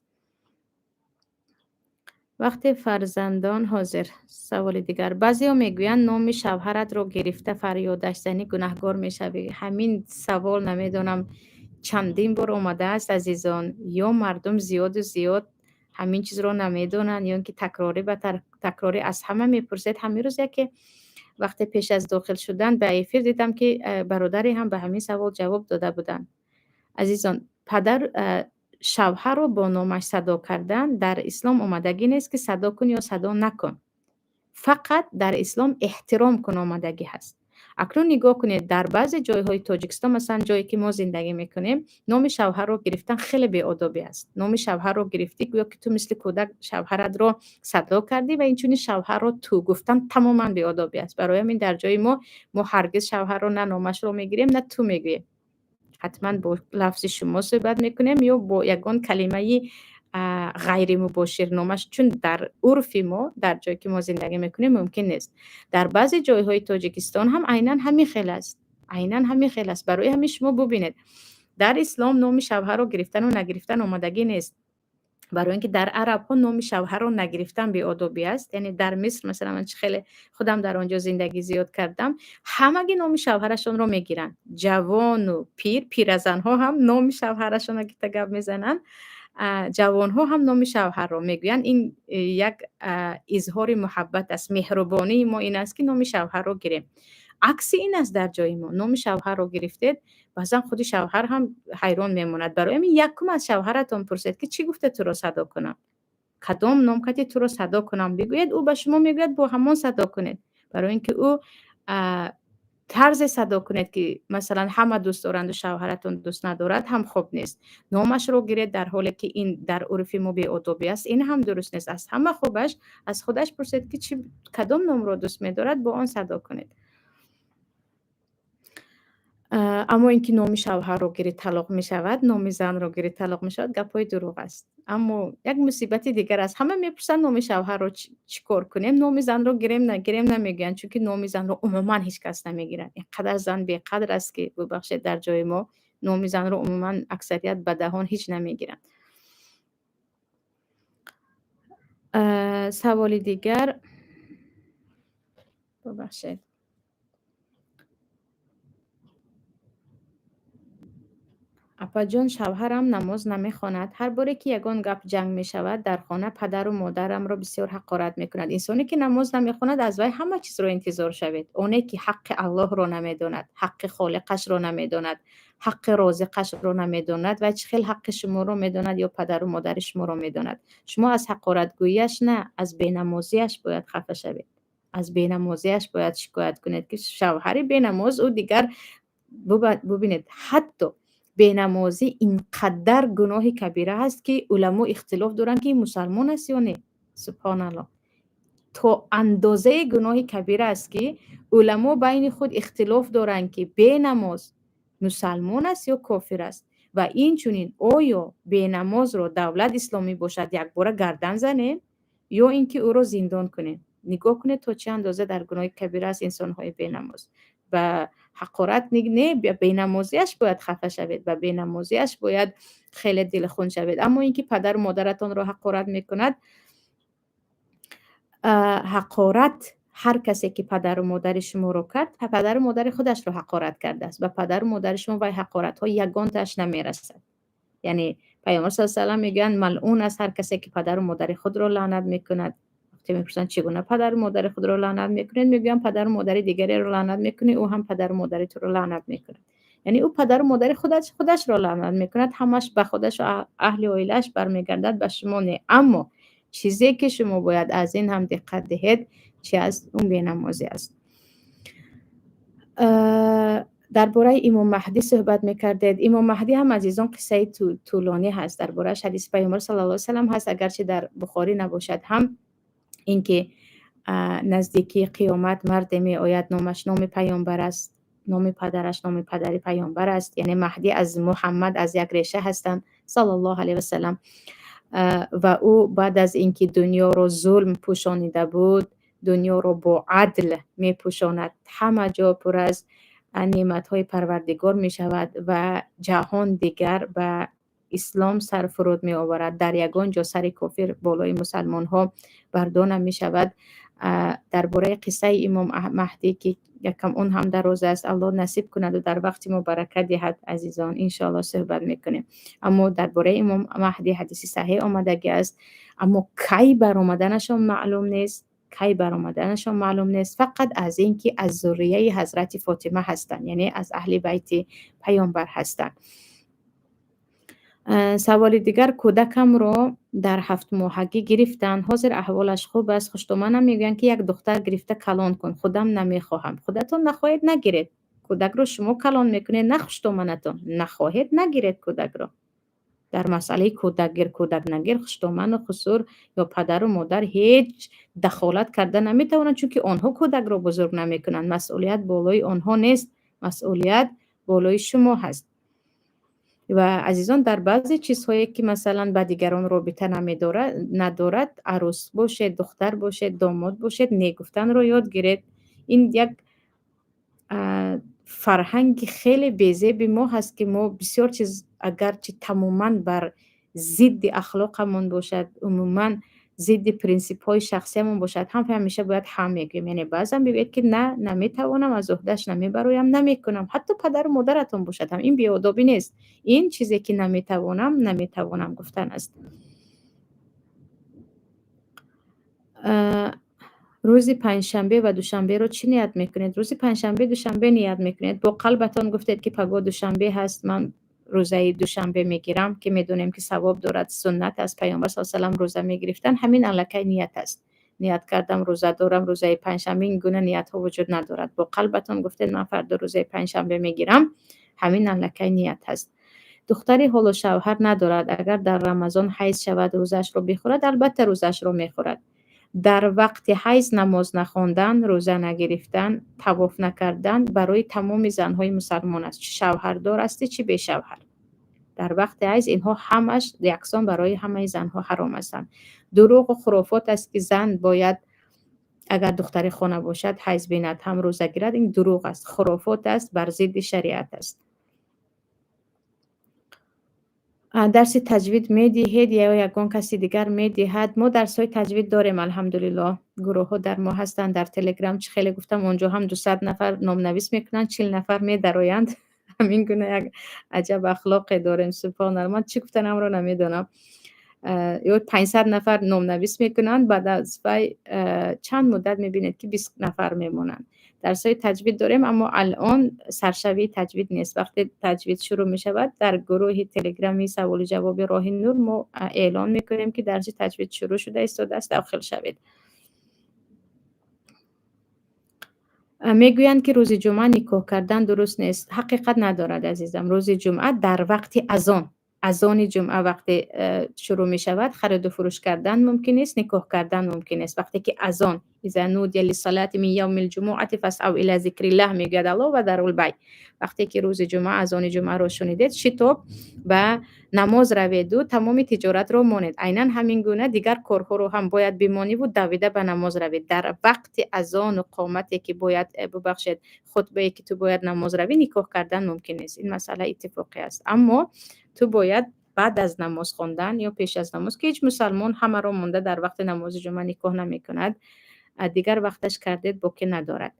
Вақте фарзандон, ҳозир саволи дигар. Баъзеҳо мегӯянд, номи шавҳаратро гирифта фарёдаш занӣ, гунаҳгор мешавӣ. Ҳамин савол намедонам чандин бор омадааст, азизон. Ё мардум зиёду зиёд ҳамин чизро намедонанд, ё ин ки такрорӣ ба такрорӣ аз ҳама мепурсед. Ҳамин рӯз яке вақте пеш аз дохил шудан ба эфир дидам, ки бародаре ҳам ба ҳамин савол ҷавоб дода буданд. Азизон, падар шавҳарро бо номаш садо кардан дар ислом омадагӣ нест, ки садо кун ё садо накун. Фақат дар ислом эҳтиром кун омадагӣ ҳаст. Акнун нигоҳ кунед, дар баъзе ҷойҳои Тоҷикистон, масалан, ҷое ки мо зиндагӣ мекунем, номи шавҳарро гирифтан хеле беодобӣ аст. Номи шавҳарро гирифтӣ, гӯё ки ту мисли кӯдак шавҳаратро садо кардӣ. Ва инчунин шавҳарро ту гуфтан тамоман беодобӣ аст. Барои ҳамин дар ҷои мо мо ҳаргиз шавҳарро на номашро мегирем, на ту мегӯем. Ҳатман бо лафзи шумо суҳбат мекунем ё бо ягон калимаи ғайримубошир номаш, чун дар урфи мо, дар ҷое ки мо зиндагӣ мекунем, мумкин нест. Дар баъзе ҷойҳои Тоҷикистон ҳам айнан ҳамин хел аст, айнан ҳамин хел аст. Барои ҳамин шумо бубинед, дар ислом номи шавҳарро гирифтану нагирифтан омадагӣ нест, барои ин ки дар арабҳо номи шавҳарро нагирифтан беодобӣ аст. Яъне дар Миср, масалан, ман чӣ хеле худам дар он ҷо зиндагӣ зиёд кардам, ҳамагӣ номи шавҳарашонро мегиранд, ҷавону пир, пиразанҳо ҳам номи шавҳарашонро гирифта гап мезананд. Ҷавонҳо ҳам номи шавҳарро мегӯянд. Ин як изҳори муҳаббат аст. Меҳрубонии мо ин аст, ки номи шавҳарро гирем. Акси ин аст дар ҷои мо. Номи шавҳарро гирифтед, баъзан худи шавҳар ҳам ҳайрон мемонад. Барои ҳамин якум аз шавҳаратон пурсед, ки чӣ гуфта туро садо кунам? Кадом ном кати туро садо кунам бигӯед, ӯ ба шумо мегӯяд, бо ҳамон садо кунед. Барои ин ки ӯ тарзе садо кунед, ки масалан ҳама дӯст доранду шавҳаратон дӯст надорад, ҳам хуб нест. Номашро гиред, дар ҳоле ки ин дар урфи мо беодобӣ аст, ин ҳам дуруст нест. Аз ҳама хубаш аз худаш пурсед, ки чӣ кадом номро дӯст медорад, бо он садо кунед. Аммо ин ки номи шавҳарро гирӣ талоқ мешавад, номи занро гирӣ талоқ мешавад, гапҳои дурӯғ аст. Аммо як мусибати дигар аст. Ҳама мепурсанд, номи шавҳарро чӣ кор кунем, номи занро гирем, нагирем намегӯянд, чунки номи занро умуман ҳеҷ кас намегирад. Ин қадар зан беқадр аст, ки, бубахшед, дар ҷои мо номи занро умуман аксарият ба даҳон ҳеҷ намегиранд. Саволи дигар, бубахшед. Апаҷон, шавҳарам намоз намехонад. Ҳар боре ки ягон гап ҷанг мешавад, дар хона падару модарамро бисёр ҳақорат мекунад. Инсоне ки намоз намехонад, аз вай ҳама чизро интизор шавед. Оне ки ҳаққи Аллоҳро намедонад, ҳаққи Холиқашро намедонад, ҳаққи розиқашро намедонад, вай чӣ хел ҳаққи шуморо медонад ё падару модари шуморо медонад? Шумо аз ҳақоратгӯияш на, аз бенамозиаш бояд хафа шавед. Аз бенамозиаш бояд шикоят кунед, ки шавҳари бенамоз ӯ дигар бубинед, ҳатто бенамозӣ ин қадар гуноҳи кабира ҳаст, ки уламо ихтилоф доранд, ки мусалмон аст ё не. Субҳоналлоҳ. То андозаи гуноҳи кабира аст, ки уламо байни худ ихтилоф доранд, ки бенамоз мусалмон аст ё кофир аст. Ва инчунин оё бенамозро давлат исломӣ бошад, якбора гардан занем ё ин ки ӯро зиндон кунем? Нигоҳ кунед, то чӣ андоза дар гуноҳи кабира аст инсонҳои бенамоз. Ба ҳақорат не, бенамозиаш бояд хафа шавед, ба бенамозиаш бояд хеле дилхун шавед. Аммо ин ки падару модаратонро ҳақорат мекунад, ҳақорат ҳар касе ки падару модари шуморо кард, падару модари худашро ҳақорат кардааст. Ба падару модари шумо вай ҳақоратҳо ягонтааш намерасад. Яъне Паёмбар саллаллоҳу алайҳи васаллам мегӯянд, малъун аст ҳар касе ки падару модари худро лаънат мекунад. Вақте мепурсанд, чӣ гуна падару модари худро лаънат мекунед, мегӯянд, падару модари дигареро лаънат мекунӣ, ӯ ҳам падару модари туро лаънат мекунад. Яъне ӯ падару модари худашро лаънат мекунад, ҳамаш ба худашу аҳли оилааш бармегардад, ба шумо не. Аммо чизе ки шумо бояд аз ин ҳам диққат диҳед, чи аст? Он бенамозӣ аст. Дар бораи Имом Маҳдӣ суҳбат мекардед. Имом Маҳдӣ ҳам, азизон, қиссаи тӯлонӣ ҳаст. Дар борааш ҳадиси Паёмбар саллаллоҳу алайҳи васаллам ҳаст, агарчи дар Бухорӣ набошад ҳам, инки наздикии қиёмат марде меояд, номаш номи Паёмбар аст, номи падараш номи падари Паёмбар аст, яъне Маҳдӣ аз Муҳаммад аз як реша ҳастанд саллаллоҳу алайҳи васаллам. Ва ӯ баъд аз инки дунёро зулм пӯшонида буд, дунёро бо адл мепӯшонад, ҳама ҷо пур аз неъматҳои Парвардигор мешавад ва ҷаҳон дигар ба ислом сарфуруд меоварад. Дар ягон ҷо сари кофир болои мусалмонҳо бардо намешавад. Дар бораи қиссаи Имом Маҳдӣ, ки якам он ҳам дароз аст, Аллоҳ насиб кунаду дар вақти мо баракат диҳад, азизон, иншоаллоҳ суҳбат мекунем. Аммо дар бораи Имом Маҳдӣ ҳадиси саҳеҳ омадагӣ аст, аммо кай баромаданашон маълум нест, кай баромаданашон маълум нест, фақат аз ин ки аз зуррияи ҳазрати Фотима ҳастанд, яъне аз аҳли байти Паёмбар ҳастанд. Саволи дигар: кӯдакамро дар ҳафтмоҳагӣ гирифтанд, ҳозир аҳволаш хуб аст. Хуштоманам мегӯянд, ки як духтар гирифта калон кун, худам намехоҳам. Худатон нахоҳед, нагиред. Кӯдакро шумо калон мекунед, на хуштоманатон. Нахоҳед, нагиред кӯдакро. Дар масъалаи кӯдакгир, кӯдак нагир хуштоману хусур ё падару модар ҳеҷ дахолат карда наметавонанд, чунки онҳо кӯдакро бузург намекунанд. Масъулият болои онҳо нест, масъулият болои шумо ҳаст. Ва азизон, дар баъзе чизҳое ки масалан ба дигарон робита надорад, арӯс бошед, духтар бошед, домод бошед, не гуфтанро ёд гиред. Ин як фарҳанги хеле безеби мо ҳаст, ки мо бисёр чиз, агарчи тамоман бар зидди ахлоқамон бошад, умуман Зидди принсипҳои шахсиямон бошад ҳам, ҳамеша бояд ҳа мегӯем. Яъне баъзан бигӯед, ки на, наметавонам, аз уҳдаш намебароям, намекунам. Ҳатто падару модаратон бошад ҳам, ин беодобӣ нест. Ин чизе ки наметавонам, наметавонам гуфтан аст. Рӯзи панҷшанбе ва душанберо чӣ ният мекунед? Рӯзи панҷшанбе, душанбе ният мекунед. Бо қалбатон гуфтед, ки пагоҳ душанбе ҳаст, ман рӯзаи душанбе мегирам, ки медонем, ки савоб дорад, суннат аст, Паёмбар саллаллоҳу алайҳи васаллам рӯза мегирифтанд. Ҳамин аллакай ният аст. Ният кардам, рӯза дорам, рӯзаи панҷшанбе, ин гуна ниятҳо вуҷуд надорад. Бо қалбатон гуфтед, ман фардо рӯзаи панҷшанбе мегирам, ҳамин аллакай ният ҳаст. Духтаре ҳоло шавҳар надорад, агар дар Рамазон ҳайз шавад, рӯзаашро бихӯрад? Албатта, рӯзаашро мехӯрад. Дар вақти ҳайз намоз нахондан, рӯза нагирифтан, тавоф накардан барои тамоми занҳои мусалмон аст, чӣ шавҳардор ҳастӣ, чӣ бешавҳар. Дар вақти ҳайз инҳо ҳамаш яксон барои ҳамаи занҳо ҳаром ҳастанд. Дурӯғу хурофот аст, ки зан бояд, агар духтари хона бошад, ҳайз бинад ҳам рӯза гирад. Ин дурӯғ аст, хурофот аст, бар зидди шариат аст. Дарси таҷвид медиҳед ё ягон каси дигар медиҳад? Мо дарсҳои таҷвид дорем, алҳамдулиллоҳ. Гурӯҳҳо дар мо ҳастанд дар Телеграм. Чӣ хеле гуфтам, он ҷо ҳам 200 нафар номнавис мекунанд, 40 нафар медароянд. Ҳамин гуна як аҷаб ахлоқе дорем, субҳоналлоҳ. Ман чӣ гуфтанамро намедонам. Ё 500 нафар номнавис мекунанд, баъд аз вай чанд муддат мебинед, ки 20 нафар мемонанд. Дарсҳои таҷвид дорем, аммо алъон саршавии таҷвид нест. Вақте таҷвид шурӯъ мешавад, дар гурӯҳи телеграми саволу ҷавоби Роҳи Нур мо эълон мекунем, ки дарси таҷвид шурӯъ шуда истодааст, дохил шавед. Мегӯянд, ки рӯзи ҷумъа никоҳ кардан дуруст нест. Ҳақиқат надорад, азизам. Рӯзи ҷумъа дар вақти азон, азони ҷумъа вақте шурӯъ мешавад, хариду фурӯш кардан мумкин нест, никоҳ кардан мумкин нест. Вақте ки азон, иза нудия лиссалати мин явмил ҷумуати фасъав ила зикриллаҳ, мегӯяд Аллоҳ, ва дарул бай. Вақте ки рӯзи ҷумъа азони ҷумъаро шунидед, шитоб ба намоз раведу тамоми тиҷоратро монед. Айнан ҳамин гуна дигар корҳоро ҳам бояд бимониву давида ба намоз равед. Дар вақти азону қомате ки бояд, бубахшед, хутбае ки ту бояд намоз равӣ, никоҳ кардан мумкин нест. Ин масъала иттифоқӣ аст. Аммо ту бояд баъд аз намоз хондан ё пеш аз намоз, ки ҳеҷ мусалмон ҳамаро монда дар вақти намози ҷумъа никоҳ намекунад, дигар вақташ кардед, боке надорад.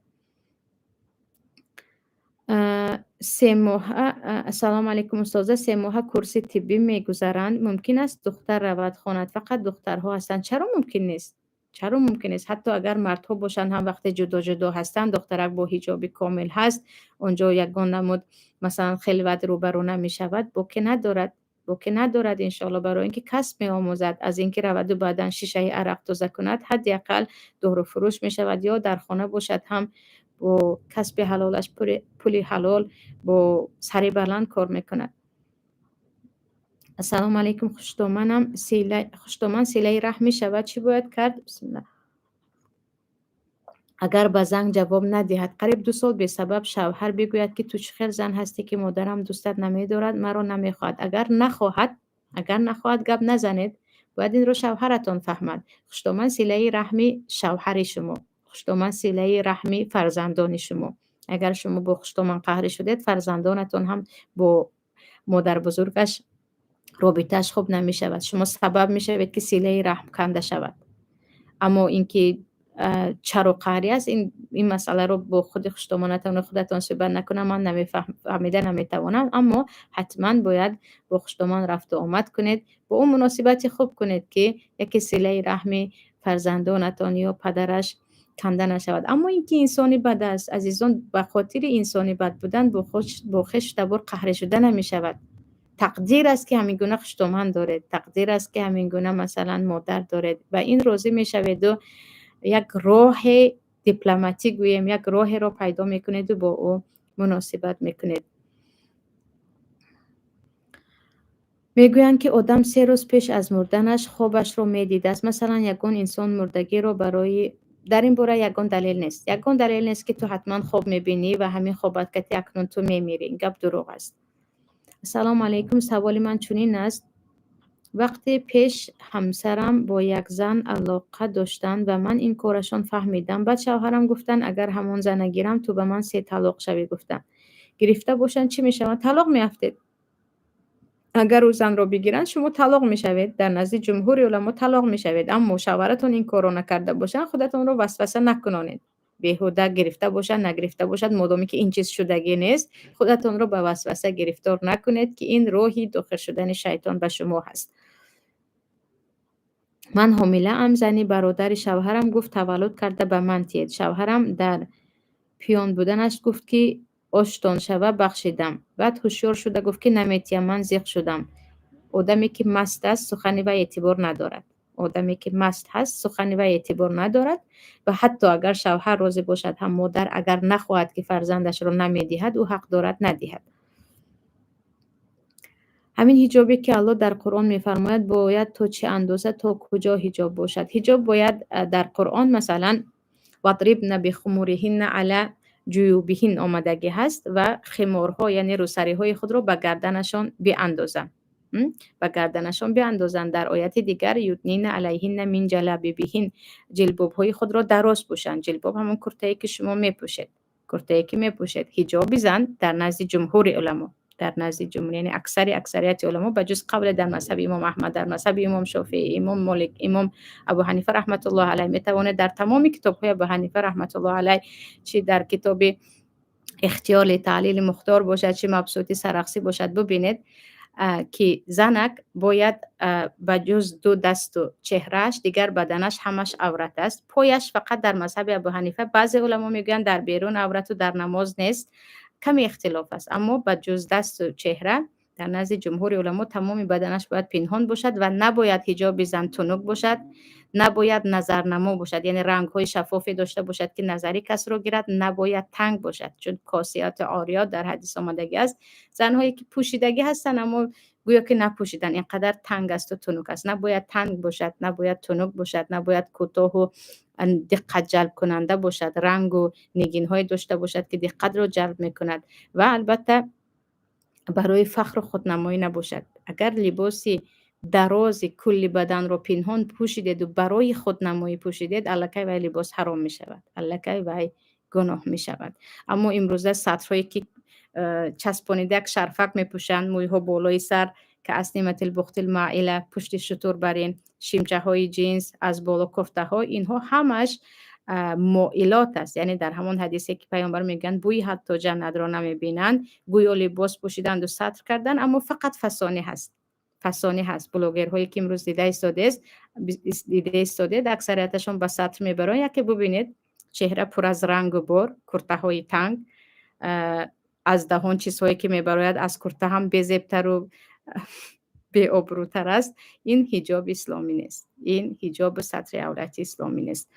Семоҳа. Ассалому алайкум, устоза. 3 моҳа курси тиббӣ мегузаранд. Мумкин аст духтар равад хонад? Фақат духтарҳо ҳастанд. Чаро мумкин нест? Чаро мумкин нест? Ҳатто агар мардҳо бошанд ҳам, вақте ҷудо ҷудо ҳастанд, духтарак бо ҳиҷоби комил ҳаст, он ҷо ягон намуд, масалан, хилват рӯбарӯ намешавад, боке надорад, боке надорад, иншоалло. Барои ин ки касб меомӯзад, аз ин ки раваду баъдан шишаи арақ тоза кунад, ҳадди ақал доруфурӯш мешавад ё дар хона бошад ҳам, бо касби ҳалолаш, пули ҳалол, бо сари баланд кор мекунад. Ассалому алайкум, хуштоманам, хуштоман силаи раҳм мешавад, чӣ бояд кард? Бисмилла. Агар ба занг ҷавоб надиҳад, қариб 2 сол бесабаб шавҳар бигӯяд, ки ту чӣ хел зан ҳастӣ, ки модарам дӯстат намедорад, маро намехоҳад. Агар нахоҳад, агар нахоҳад, гап назанед. Бояд инро шавҳаратон фаҳмад. Хуштоман силаи раҳми шавҳари шумо, хуштоман силаи раҳми фарзандони шумо. Агар шумо бо хуштоман қаҳрӣ шудед, фарзандонатон ҳам бо модарбузургаш робитааш хуб намешавад. Шумо сабаб мешавед, ки силаи раҳм канда шавад. Аммо ин ки чаро қаҳрӣ аст, ин масъаларо бо худи хуштомонатону худатон суҳбат накунам, ман фаҳмида наметавонам. Аммо ҳатман бояд бо хуштомон рафту омад кунед, бо ӯ муносибати хуб кунед, ки яке силаи раҳми фарзандонатон ё падараш канда нашавад. Аммо ин ки инсони бад аст, азизон, ба хотири инсони бад будан бо хешу табор қаҳрӣ шуда намешавад. Тақдир аст, ки ҳамин гуна хуштоман доред, тақдир аст, ки ҳамин гуна, масалан, модар доред. Ба ин розӣ мешаведу як роҳе дипломатӣ гӯем, як роҳеро пайдо мекунеду бо ӯ муносибат мекунед. Мегӯянд, ки одам 3 рӯз пеш аз мурданаш хобашро медидааст. Масалан, ягон инсон мурдагиро барои дар ин бора ягон далел нест. Ягон далел нест, ки ту ҳатман хоб мебинӣ ва ҳамин хобат кати акнун ту мемирӣ. Ин гап дурӯғ аст. Ассалому алайкум, саволи ман чунин аст. Вақте пеш ҳамсарам бо як зан алоқа доштанд ва ман ин корашон фаҳмидам, баъд шавҳарам гуфтанд, агар ҳамон зана гирам, ту ба ман се талоқ шавӣ, гуфтанд. Гирифта бошанд, чӣ мешавад? Талоқ меафтед. Агар ӯ занро бигиранд, шумо талоқ мешавед, дар назди ҷумҳури уламо талоқ мешавед. Аммо шавҳаратон ин корро накарда бошанд, худатонро васваса накунонед. Беҳуда гирифта бошад, нагирифта бошад, модоме ки ин чиз шудагӣ нест, худатонро ба васваса гирифтор накунед, ки ин роҳи дохил шудани шайтон ба шумо ҳаст. Ман ҳомилаам, зани бародари шавҳарам гуфт, таваллуд карда ба ман тиед. Шавҳарам дар пиён буданаш гуфт, ки оштон шава, бахшидам. Баъд ҳушёр шуда гуфт, ки наметиҳам, ман зиқ шудам. Одаме ки маст аст, сухани вай эътибор надорад. Одаме ки маст ҳаст, сухани вай эътибор надорад ва ҳатто агар шавҳар розӣ бошад ҳам, модар агар нахоҳад, ки фарзандашро намедиҳад, ӯ ҳақ дорад надиҳад. Ҳамин ҳиҷобе ки Аллоҳ дар Қуръон мефармояд, бояд то чӣ андоза, то куҷо ҳиҷоб бошад? Ҳиҷоб бояд дар Қуръон, масалан, واضربن بخمرهن على جيوبهن омадагӣ ҳаст ва химорҳо, яъне рӯсариҳои худро ба гарданашон биандозанд, ба гарданашон биандозанд. Дар ояти дигар يدنين عليهن من جلابيبهن, ҷилбобҳои худро дароз пӯшанд. Ҷилбоб ҳамон куртае ки шумо мепӯшед, куртае ки мепӯшед. Ҳиҷоби зан дар назди ҷумҳури уламо, дар назди ҷумҳур, яъне аксари аксарияти уламо, ба ҷуз қавле дар мазҳаби имом Аҳмад, дар мазҳаби имом Шофеӣ, имом Молик, имом Абу Ҳанифа раҳматуллоҳ алайҳ, метавонед дар тамоми китобҳои Абу Ҳанифа раҳматуллоҳ алайҳ, чи дар китоби Ихтиёр ли таълили мухтор бошад, чи Мабсути Сарахсӣ бошад, бубинед, ки занак бояд ба ҷуз ду дасту чеҳрааш дигар баданаш ҳамаш аврат аст. Пояш фақат дар мазҳаби Абу Ҳанифа баъзе уламо мегӯянд, дар берун аврату дар намоз нест, каме ихтилоф аст. Аммо ба ҷуз дасту чеҳра дар назди ҷумҳури уламо тамоми баданаш бояд пинҳон бошад ва набояд ҳиҷоби зан тунук бошад, набояд назарнамо бошад, яъне рангҳои шаффофе дошта бошад, ки назари касро гирад, набояд танг бошад, чун كاسيات عاريات дар ҳадис омадагӣ аст. Занҳое ки пӯшидагӣ ҳастанд, аммо гӯё ки напӯшидан, ин қадар танг асту тунук аст. Набояд танг бошад, набояд тунук бошад, набояд кӯтоҳу диққат ҷалбкунанда бошад, рангу нигинҳое дошта бошад, ки диққатро ҷалб мекунад, ва албатта барои фахру худнамоӣ набошад. Агар либоси дарози кулли баданро пинҳон пӯшидеду барои худнамоӣ пӯшидед, аллакай вай либос ҳаром мешавад, аллакай вай гуноҳ мешавад. Аммо имрӯза сатрҳое ки часпонида, як шарфак мепӯшанд, мӯйҳо болои сар, كأسنمة البخت المائلة, пушти шутур барин, шимчаҳои ҷинс, аз боло кофтаҳо, инҳо ҳамаш مائلات аст. Яъне дар ҳамон ҳадисе ки паёмбар мегӯянд, бӯи ҳатто ҷаннатро намебинанд, гӯё либос пӯшиданду сатр карданд, аммо фақат фасонӣ ҳаст, фасонӣ ҳаст. Блогерҳое ки имрӯз дида истодед, аксарияташон ба сатр мебароянд. Яке бубинед, чеҳра пур аз рангу бор, куртаҳои танг, аз даҳон чизҳое ки мебарояд, аз курта ҳам безебтару беобрӯтар аст. Ин ҳиҷоби исломӣ нест, ин ҳиҷобу сатри аврати исломӣ нест.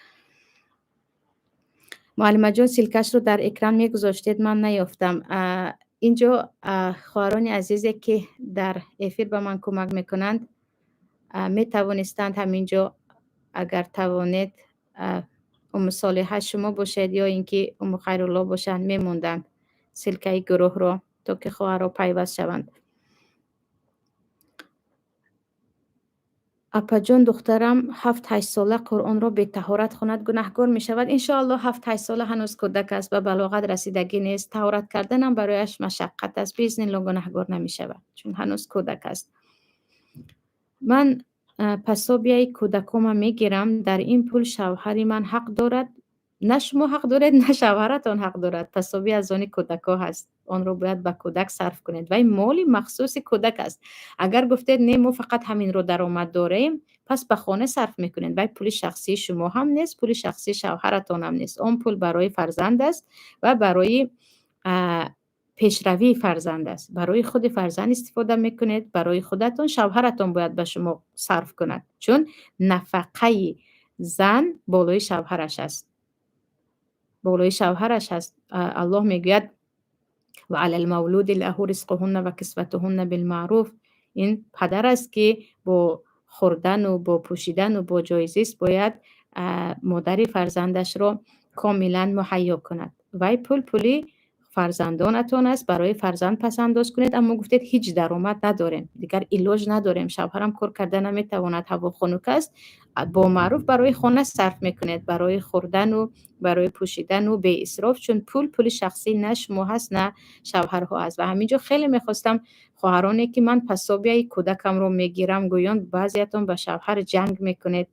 Муаллимаҷон, ссылка шро дар экран мегузоштед, ман наёфтам. Инҷо хоҳарони азизе ки дар эфир ба ман кӯмак мекунанд, метавонистанд ҳамин ҷо, агар тавонед, Уму Солиҳа шумо бошед ё ин ки Уму Хайрулло бошанд, мемонданд ссылка и гурӯҳро, то ки хоҳарҳо пайваст шаванд. Апаҷон, духтарам 7-8 сола Қуръонро бетаҳорат хонад, гунаҳкор мешавад? Иншоаллоҳ, 7-8 сола ҳанӯз кӯдак аст, ба балоғат расидагӣ нест, таҳорат карданам барояш машаққат аст. Биизнилло, гунаҳгор намешавад, чун ҳанӯз кӯдак аст. Ман пособия и кӯдакома мегирам, дар ин пул шавҳари ман ҳақ дорад? На шумо ҳақ доред, на шавҳаратон ҳақ дорад. Пособия аз они кӯдакҳо ҳаст, онро бояд ба кӯдак сарф кунед. Вай моли махсуси кӯдак аст. Агар гуфтед, не, мо фақат ҳаминро даромад дорем, пас ба хона сарф мекунед. Вай пули шахсии шумо ҳам нест, пули шахсии шавҳаратонам нест. Он пул барои фарзанд аст ва барои пешравии фарзанд аст. Барои худи фарзанд истифода мекунед, барои худатон. Шавҳаратон бояд ба шумо сарф кунад, чун нафақаи зан болои шавҳараш аст, болои шавҳараш аст. Аллоҳ мегӯяд: وعلى المولود له رزقهن وكسوتهن بالمعروف. Ин падар аст, ки бо хӯрдану бо пӯшидану бо ҷои зист бояд модари фарзандашро комилан муҳайё кунад. Вай пул пули Фарзандонатон аст, барои фарзанд пасандоз кунед, аммо гуфтед, ҳеҷ даромад надорем, дигар илоҷ надорем, шавҳарам кор карда наметавонад, ҳаво хунук аст, бо маъруф барои хона сарф мекунед, барои хӯрдану барои пӯшидану беисроф, чун пул пули шахсӣ на шумо ҳаст, на шавҳарҳо аст. Ва ҳамин ҷо хеле мехостам хоҳароне, ки ман пособияи кӯдакамро мегирам гӯён, баъзеятон ба шавҳар ҷанг мекунед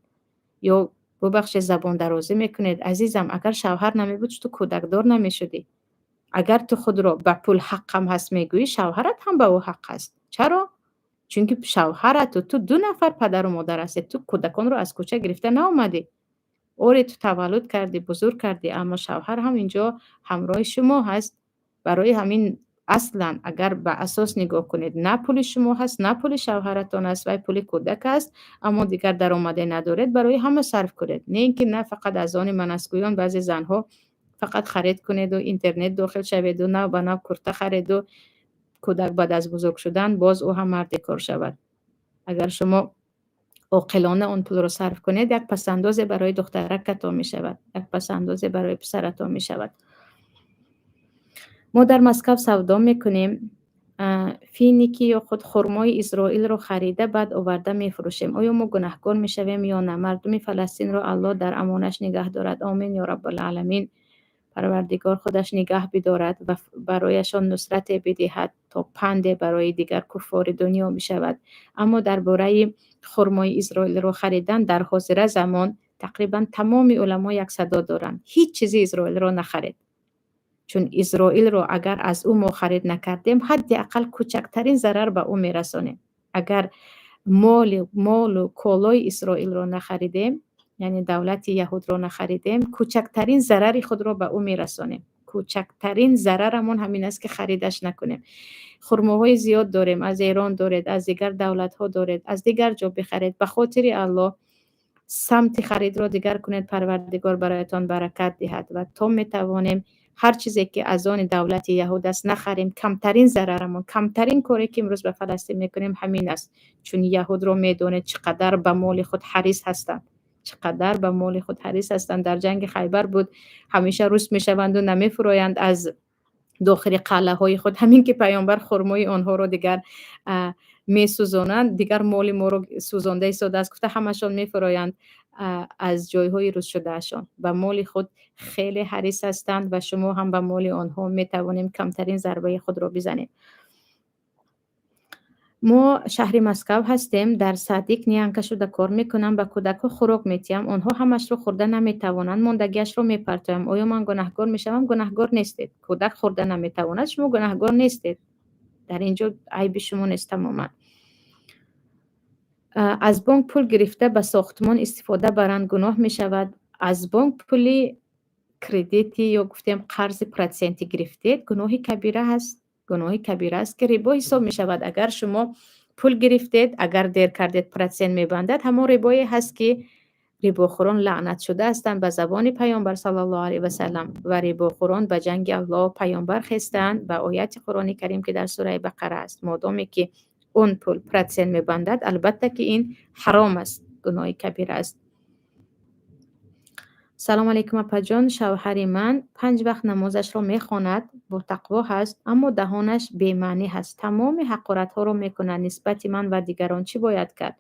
ё, бубахшед, забондарозӣ мекунед. Азизам, агар шавҳар намебуд, ту кӯдакдор намешудӣ. Агар ту худро ба пул ҳаққам ҳаст мегӯӣ, шавҳарат ҳам ба ӯ ҳақ аст. Чаро? Чунки шавҳарату ту ду нафар падару модар ҳастед. Ту кӯдаконро аз кӯча гирифта наомадӣ. Оре, ту таваллуд кардӣ, бузург кардӣ, аммо шавҳар ҳам инҷо ҳамроҳи шумо ҳаст. Барои ҳамин аслан, агар ба асос нигоҳ кунед, на пули шумо ҳаст, на пули шавҳаратон аст, вай пули кӯдак аст, аммо дигар даромаде надоред, барои ҳама сарф кунед. Не ин ки на фақат аз они ман аст гӯён, баъзе занҳо фақат харид кунеду интернет дохил шаведу нав ба нав курта хареду, кӯдак баъд аз бузург шудан боз ӯ ҳам марди кор шавад. Агар шумо оқилона он пулро сарф кунед, як пасандозе барои духтаракатон мешавад, як пасандозе барои писаратон мешавад. Мо дар Москав савдо мекунем, финики ё худ хурмои Исроилро харида, баъд оварда мефурӯшем. Оё мо гунаҳкор мешавем ё на? Мардуми Фаластинро Аллоҳ дар амонаш нигаҳ дорад. Омин ё Раббулъаламин. Парвардигор худаш нигаҳ бидорад ва барояшон нусрате бидиҳад, то панде барои дигар куффори дунё бишавад. Аммо дар бораи хурмои Исроилро харидан, дар ҳозира замон тақрибан тамоми уламо як садо доранд: ҳеҷ чизи Исроилро нахаред, чун Исроилро агар аз ӯ мо харид накардем, ҳадди ақал кӯчактарин зарар ба ӯ мерасонем. Агар молу колои Исроилро нахаридем, яъне давлати яҳудро нахаридем, кӯчактарин зарари худро ба ӯ мерасонем. Кӯчактарин зарарамон ҳамин аст, ки харидаш накунем. Хурмоҳои зиёд дорем, аз Эрон доред, аз дигар давлатҳо доред, аз дигар ҷо бихаред. Ба хотири Аллоҳ самти харидро дигар кунед, Парвардигор бароятон баракат диҳад. Ва то метавонем, ҳар чизе ки аз они давлати яҳуд аст, нахарем. Камтарин зарарамон, камтарин коре ки имрӯз ба Фаластин мекунем, ҳамин аст, чун яҳудро медонед, чӣ қадар ба моли худ ҳарис ҳастанд, чӣ қадар ба моли худ ҳарис ҳастанд. Дар ҷанги Хайбар буд, ҳамеша рус мешаванду намефуроянд аз дохили қалъаҳои худ. Ҳамин ки паёмбар хурмои онҳоро дигар месӯзонанд, дигар моли моро сӯзонда истодааст гуфта, ҳамашон мефуроянд аз ҷойҳои рӯзшудаашон. Ба моли худ хеле ҳарис ҳастанд ва шумо ҳам ба моли онҳо метавонем камтарин зарбаи худро бизанем. Мо шаҳри Москав ҳастем, дар садик нянька шуда кор мекунам, ба кӯдакҳо хӯрок метиҳам, онҳо ҳамашро хӯрда наметавонанд, мондагиашро мепартоям. Оё ман гунаҳкор мешавам? Гунаҳгор нестед. Кӯдак хӯрда наметавонад, шумо гунаҳгор нестед. Дар ин ҷо айби шумо нест тамоман. Аз бонк пул гирифта, ба сохтмон истифода баранд, гуноҳ мешавад? Аз бонк пули кредити ё гуфтем қарзи процентӣ гирифтед, гуноҳи кабира ҳаст. Гуноҳи кабира аст, ки рибо ҳисоб мешавад. Агар шумо пул гирифтед, агар дер кардед, процент мебандад, ҳамон рибое ҳаст, ки рибохӯрон лаънатшуда ҳастанд ба забони паёмбар саллаллоҳу алайҳи васаллам, ва рибохӯрон ба ҷанги Аллоҳ, паёмбар хестанд, ба ояти Қуръони Карим, ки дар сураи Бақара аст. Модоме ки он пул процент мебандад, албатта ки ин ҳаром аст, гуноҳи кабира аст. Салом алейкум, апаҷон. Шавҳари ман панҷ вақт намозашро мехонад, ботақво ҳаст, аммо даҳонаш бемаънӣ ҳаст, тамоми ҳақоратҳоро мекунад нисбати ман ва дигарон. Чӣ бояд кард?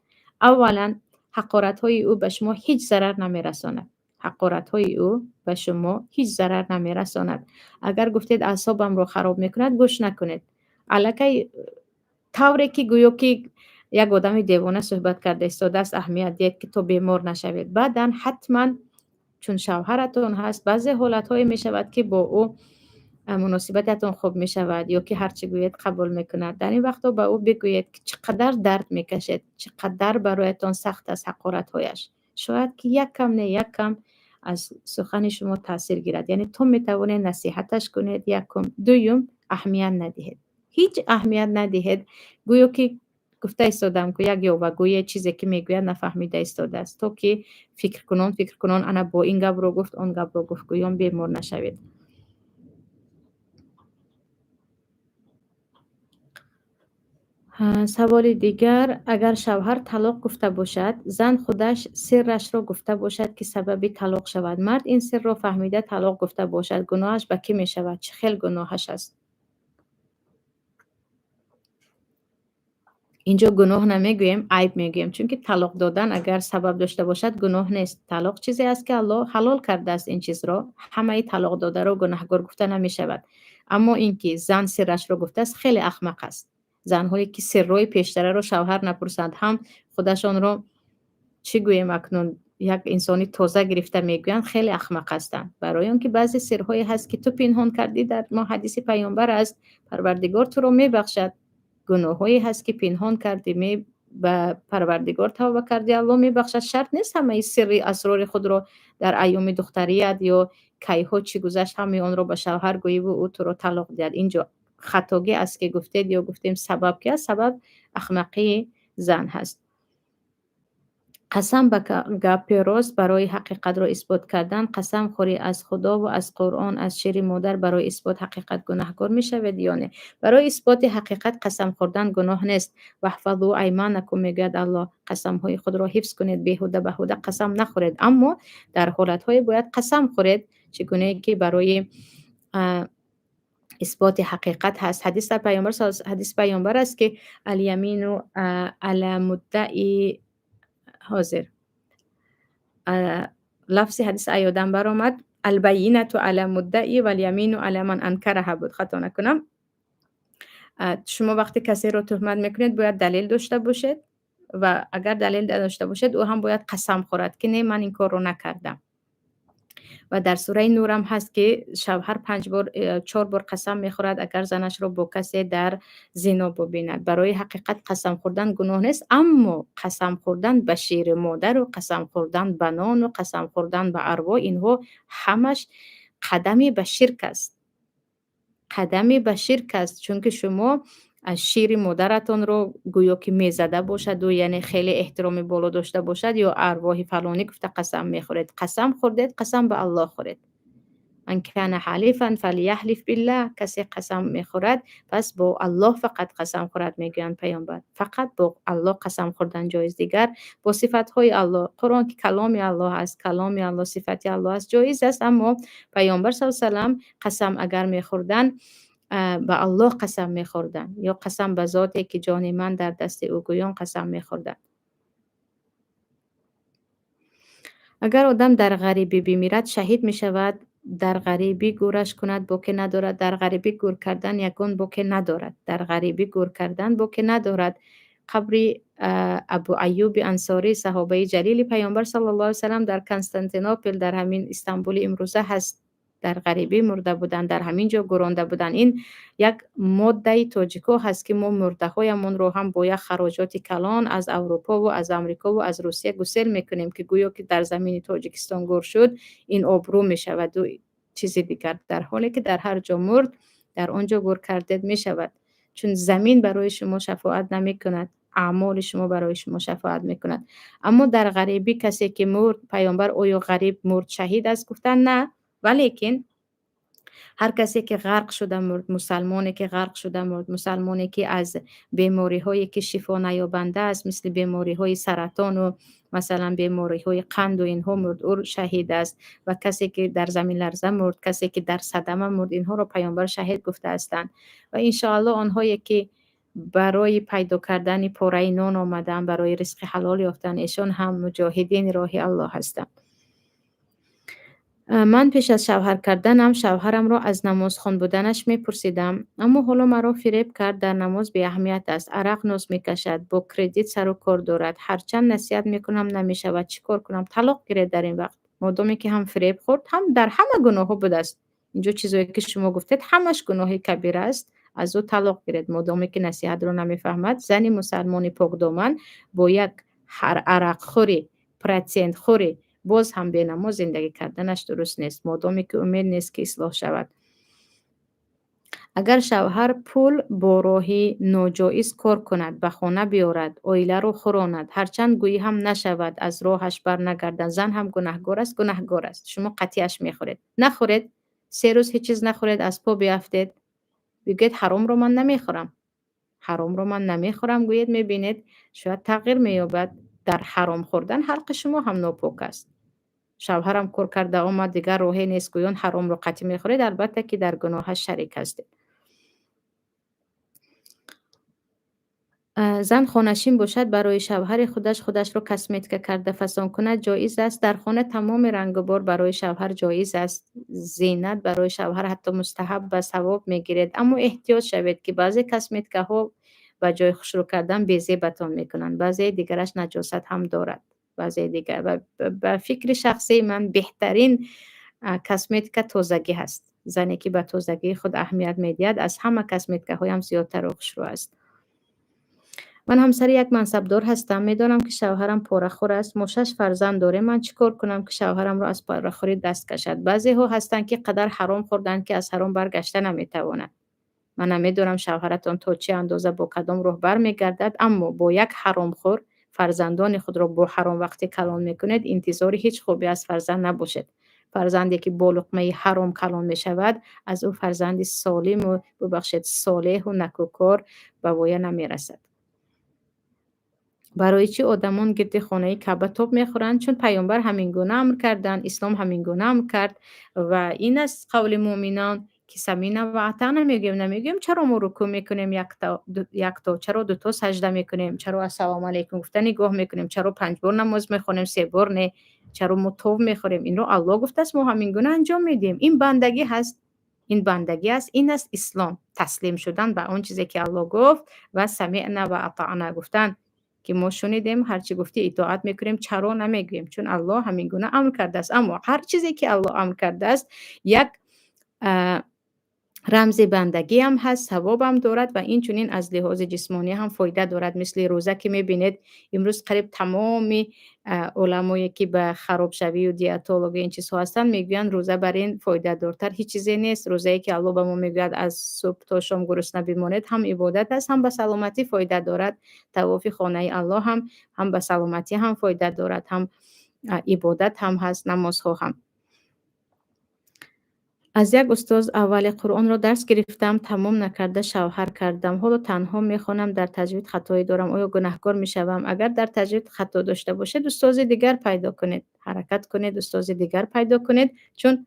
Аввалан, ҳақоратҳои ӯ ба шумо ҳеҷ зарар намерасонад. Ҳақоратҳои ӯ ба шумо ҳеҷ зарар намерасонад. Агар гуфтед, аъсобамро хароб мекунад, гӯш накунед. Аллакай тавре ки гӯё ки як одами девона суҳбат карда истодааст, аҳамият диҳед, ки то бемор нашавед. Баъдан ҳатман, чун шавҳаратон ҳаст, баъзе ҳолатҳое мешавад, ки бо ӯ муносибататон хуб мешавад ё ки ҳар чӣ гӯед, қабул мекунад. Дар ин вақтҳо ба ӯ бигӯед, ки чӣ қадар дард мекашед, чӣ қадар бароятон сахт аст ҳақоратҳояш. Шояд ки як кам, не, як кам аз сухани шумо таъсир гирад. Яъне то метавонед, насиҳаташ кунед, якум. Дуюм, аҳамият надиҳед, ҳеҷ аҳамият надиҳед. Гӯё ки гуфта истодам, ку як ёвагӯе чизе ки мегӯяд, нафаҳмида истодааст, то ки фикркунон фикркунон ана бо ин гапро гуфт, он гапро гуфт гӯён бемор нашавед. Саволи дигар: агар шавҳар талоқ гуфта бошад, зан худаш сиррашро гуфта бошад, ки сабаби талоқ шавад, мард ин сирро фаҳмида талоқ гуфта бошад, гуноҳаш ба кӣ мешавад? Чӣ хел гуноҳаш аст? Инҷо гуноҳ намегӯем, айб мегӯем, чунки талоқ додан агар сабаб дошта бошад, гуноҳ нест. Талоқ чизе аст, ки Аллоҳ ҳалол кардааст ин чизро. Ҳамаи талоқ додаро гунаҳгор гуфта намешавад. Аммо ин ки зан сиррашро гуфтааст, хеле ахмақ аст. Занҳое ки сиррои пештараро шавҳар напурсанд ҳам худашонро, чӣ гӯем акнун, як инсони тоза гирифта мегӯянд, хеле ахмақ ҳастанд. Барои он ки баъзе сирҳое ҳаст, ки ту пинҳон кардӣ, дар мо ҳадиси паёмбар аст, Парвардигор туро мебахшад. Гуноҳҳое ҳаст, ки пинҳон кардӣ, ба Парвардигор тавба кардӣ, Аллоҳ мебахшад. Шарт нест ҳамаи сирри асрори худро дар айёми духтарият ё кайҳо чӣ гузашт, ҳамаи онро ба шавҳар гӯиву ӯ туро талоқ диҳад. Инҷо хатогӣ аст, ки гуфтед ё гуфтем, сабаб ки аст, сабаб ахмақии зан ҳаст. Қасам ба гапи рост барои ҳақиқатро исбот кардан, қасам хӯрӣ аз Худову аз Қуръон, аз шири модар барои исбот ҳақиқат гунаҳкор мешавед ё не? Барои исботи ҳақиқат қасам хӯрдан гуноҳ нест. Ваҳфазу айманакум, мегӯяд Аллоҳ, қасамҳои худро ҳифз кунед, беҳуда баҳуда қасам нахӯред. Аммо дар ҳолатҳое бояд қасам хӯред, чӣ гунае ки барои исботи ҳақиқат ҳаст. Ҳадис дар паёмбар, ҳадиси паёмбар аст, ки алямину ала муддаи, ҳозир лафзи ҳадис аёдам баромад, албайинату ала муддаи валямину ала ман анкараҳа буд, хато накунам. Шумо вақте касеро туҳмат мекунед, бояд далел дошта бошед ва агар далел надошта бошед, ӯ ҳам бояд қасам хӯрад, ки не, ман ин корро накардам. Ва дар сураи Нурам ҳаст, ки шавҳар панҷ бор, чор бор қасам мехӯрад, агар занашро бо касе дар зино бубинад. Барои ҳақиқат қасам хӯрдан гуноҳ нест, аммо қасам хӯрдан ба шири модару қасам хӯрдан ба нону қасам хӯрдан ба арвоҳ, инҳо ҳамаш қадаме ба ширк аст. Қадаме ба ширк аст, чунки шумо аз шири модаратонро гӯё ки мезада бошаду, яъне хеле эҳтироми боло дошта бошад, ё арвоҳи фалонӣ гуфта қасам мехӯред. Қасам хӯрдед, қасам ба Аллоҳ хӯред. Ман кана ҳалифан фалияҳлиф биллаҳ, касе қасам мехӯрад, пас бо Аллоҳ фақат қасам хӯрад, мегӯянд паёмбар. Фақат бо Аллоҳ қасам хӯрдан ҷоиз, дигар бо сифатҳои Аллоҳ, Қуръон ки каломи Аллоҳ аст, каломи Аллоҳ, сифати Аллоҳ аст, ҷоиз аст, аммо паёмбар саллаллоҳу алайҳи васаллам қасам агар мехӯрданд, ба Аллоҳ қасам мехӯрданд ё қасам ба зоте, ки ҷони ман дар дасти ӯ гӯён қасам мехӯрданд. Агар одам дар ғарибӣ бимирад, шаҳид мешавад, дар ғарибӣ гӯраш кунад, боке надорад, дар ғарибӣ гӯр кардан ягон боке надорад. Дар ғарибӣ гӯр кардан боке надорад. Қабри Абу Аюби Ансорӣ, саҳобаи ҷалили паёмбар саллаллоҳу алайҳи васаллам, дар Константинопол, дар ҳамин Истанбули имрӯза ҳаст. Дар ғарибӣ мурда буданд, дар ҳамин ҷо гӯронда буданд. Ин як моддаи тоҷико ҳаст, ки мо мурдаҳоямонро ҳам бо як хароҷоти калон аз Аврупову аз Амрикову аз Русия гусел мекунем, ки гӯё ки дар замини Тоҷикистон гӯр шуд, ин обрӯ мешаваду чизи дигар. Дар ҳоле ки дар ҳар ҷо мурд, дар он ҷо гӯр кардед мешавад. Чун замин барои шумо шафоат намекунад, аъмоли шумо барои шумо шафоат мекунад. Аммо дар ғарибӣ касе ки мурд, паёмбар оё ғариб мурд шаҳид аст гуфтанд? На. Валекин ҳар касе ки ғарқ шуда мурд, мусалмоне ки ғарқ шуда мурд, мусалмоне ки аз бемориҳое ки шифо наёбанда аст, мисли бемориҳои саратону масалан бемориҳои қанду инҳо мурд, ӯ шаҳид аст. Ва касе ки дар заминларза мурд, касе ки дар садама мурд, инҳоро паёмбар шаҳид гуфтаҳастанд. Ва иншоаллоҳ онҳое ки барои пайдо кардани пораи нон омадаанд, барои ризқи ҳалол ёфтан, эшон ҳам муҷоҳидини роҳи Аллоҳ ҳастанд. Ман пеш аз шавҳар карданам шавҳарамро аз намозхон буданаш мепурсидам, аммо ҳоло маро фиреб кард, дар намоз беаҳамият аст, арақ нос мекашад, бо кредит сару кор дорад. Ҳарчанд насиҳат мекунам, намешавад. Чӣ кор кунам? Талоқ гиред дар ин вақт. Модоме ки ҳам фиреб хӯрд, ҳам дар ҳама гуноҳҳо будааст. Инҷо чизое ки шумо гуфтед, ҳамаш гуноҳи кабира аст. Аз ӯ талоқ гиред, модоме ки насиҳатро намефаҳмад. Зани мусалмони покдоман бо як арақхӯри, процентхӯри, боз ҳам бенамоз зиндагӣ карданаш дуруст нест, модоме ки умед нест, ки ислоҳ шавад. Агар шавҳар пул бо роҳи ноҷоиз кор кунад, ба хона биёрад, оиларо хӯронад, ҳарчанд гӯӣ ҳам нашавад, аз роҳаш барнагардад, зан ҳам гунаҳгор аст? Гунаҳгор аст. Шумо қатъиаш мехӯред. Нахӯред, 3 рӯз ҳеҷ чиз нахӯред, аз по биафтед. Бигӯед, ҳаромро ман намехӯрам. Ҳаромро ман намехӯрам гӯед, мебинед, шояд тағйир меёбад. Дар ҳаром хӯрдан ҳалқи шумо ҳам нопок аст. Шавҳарам кор карда омад, дигар роҳе нест гӯён ҳаромро қатъӣ мехӯред, албатта ки дар гуноҳаш шарик ҳастед. Зан хонашин бошад, барои шавҳари худаш худашро косметика карда фасон кунад ҷоиз аст. Дар хона тамоми рангу бор барои шавҳар ҷоиз аст. Зинат барои шавҳар ҳатто мустаҳаб ба савоб мегиред. Аммо эҳтиёт шавед, ки баъзе косметикаҳо ба ҷои хушрӯ кардан безебатон мекунанд. Баъзеи дигараш наҷосат ҳам дорад. Баъзеи дигар ба фикри шахсии ман беҳтарин косметика тозагӣ ҳаст. Зане ки ба тозагии худ аҳамият медиҳад, аз ҳама косметикаҳоям зиёдтару хушрӯ аст. Ман ҳамсари як мансабдор ҳастам. Медонам, ки шавҳарам порахӯр аст. Мо шаш фарзанд дорем. Ман чӣ кор кунам, ки шавҳарамро аз порахӯрӣ даст кашад? Баъзеҳо ҳастанд, ки қадар ҳаром хӯрданд, ки аз ҳаром баргашта наметавонанд. Ман намедонам, шавҳаратон то чӣ андоза бо кадом роҳ бармегардад, аммо бо як ҳаромхӯр фарзандони худро бо ҳаром вақте калон мекунед, интизори ҳеҷ хубӣ аз фарзанд набошед. Фарзанде ки бо луқмаи ҳаром калон мешавад, аз ӯ фарзанди солиму, бубахшед, солеҳу накӯкор ба воя намерасад. Барои чӣ одамон гирди хонаи Каъба тоб мехӯранд? Чун Паёмбар ҳамин гуна амр карданд, Ислом ҳамин гуна амр кард ва ин аст қавли муъминон, ки самина ва атаъна мегӯем. Намегӯем, чаро мо рукӯъ мекунем якто, чаро дуто саҷда мекунем, чаро ассалому алайкум гуфта нигоҳ мекунем, чаро панҷ бор намоз мехонем, се бор не, чаро мо тов мехӯрем. Инро Аллоҳ гуфтааст, мо ҳамин гуна анҷом медиҳем. Ин бандагӣ ҳаст. Ин бандагӣ аст, ин аст Ислом. Таслим шудан ба он чизе, ки Аллоҳ гуфт, ва самиъна ва атаъна гуфтан, ки мо шунидем, ҳар чӣ гуфтӣ итоат мекунем, чаро намегӯем, чун Аллоҳ ҳамин гуна амр кардааст. Аммо ҳар чизе, ки Аллоҳ амр кардааст, як рамзи бандагиам ҳаст, савобам дорад ва инчунин аз лиҳози ҷисмонӣ ҳам фоида дорад. Мисли рӯза, ки мебинед, имрӯз қариб тамоми уламое, ки ба харобшавию диетологи ин чизҳо ҳастанд, мегӯянд, рӯза бар ин фоидадортар ҳеҷ чизе нест. Рӯзае, ки Аллоҳ ба мо мегӯяд, аз субҳ то шом гурусна бимонед, ҳам ибодат аст, ҳам ба саломатӣ фоида дорад. Тавофи хонаи Аллоҳ ҳам ба саломатӣ ҳам фоида дорад, ҳам ибодат ҳам ҳаст, намозҳо ҳам. Аз як устоз аввали Қуръонро дарс гирифтам, тамом накарда шавҳар кардам. Ҳоло танҳо мехонам, дар таҷвид хатое дорам. Оё гунаҳкор мешавам? Агар дар таҷвид хато дошта бошед, устози дигар пайдо кунед. Ҳаракат кунед, устози дигар пайдо кунед, чун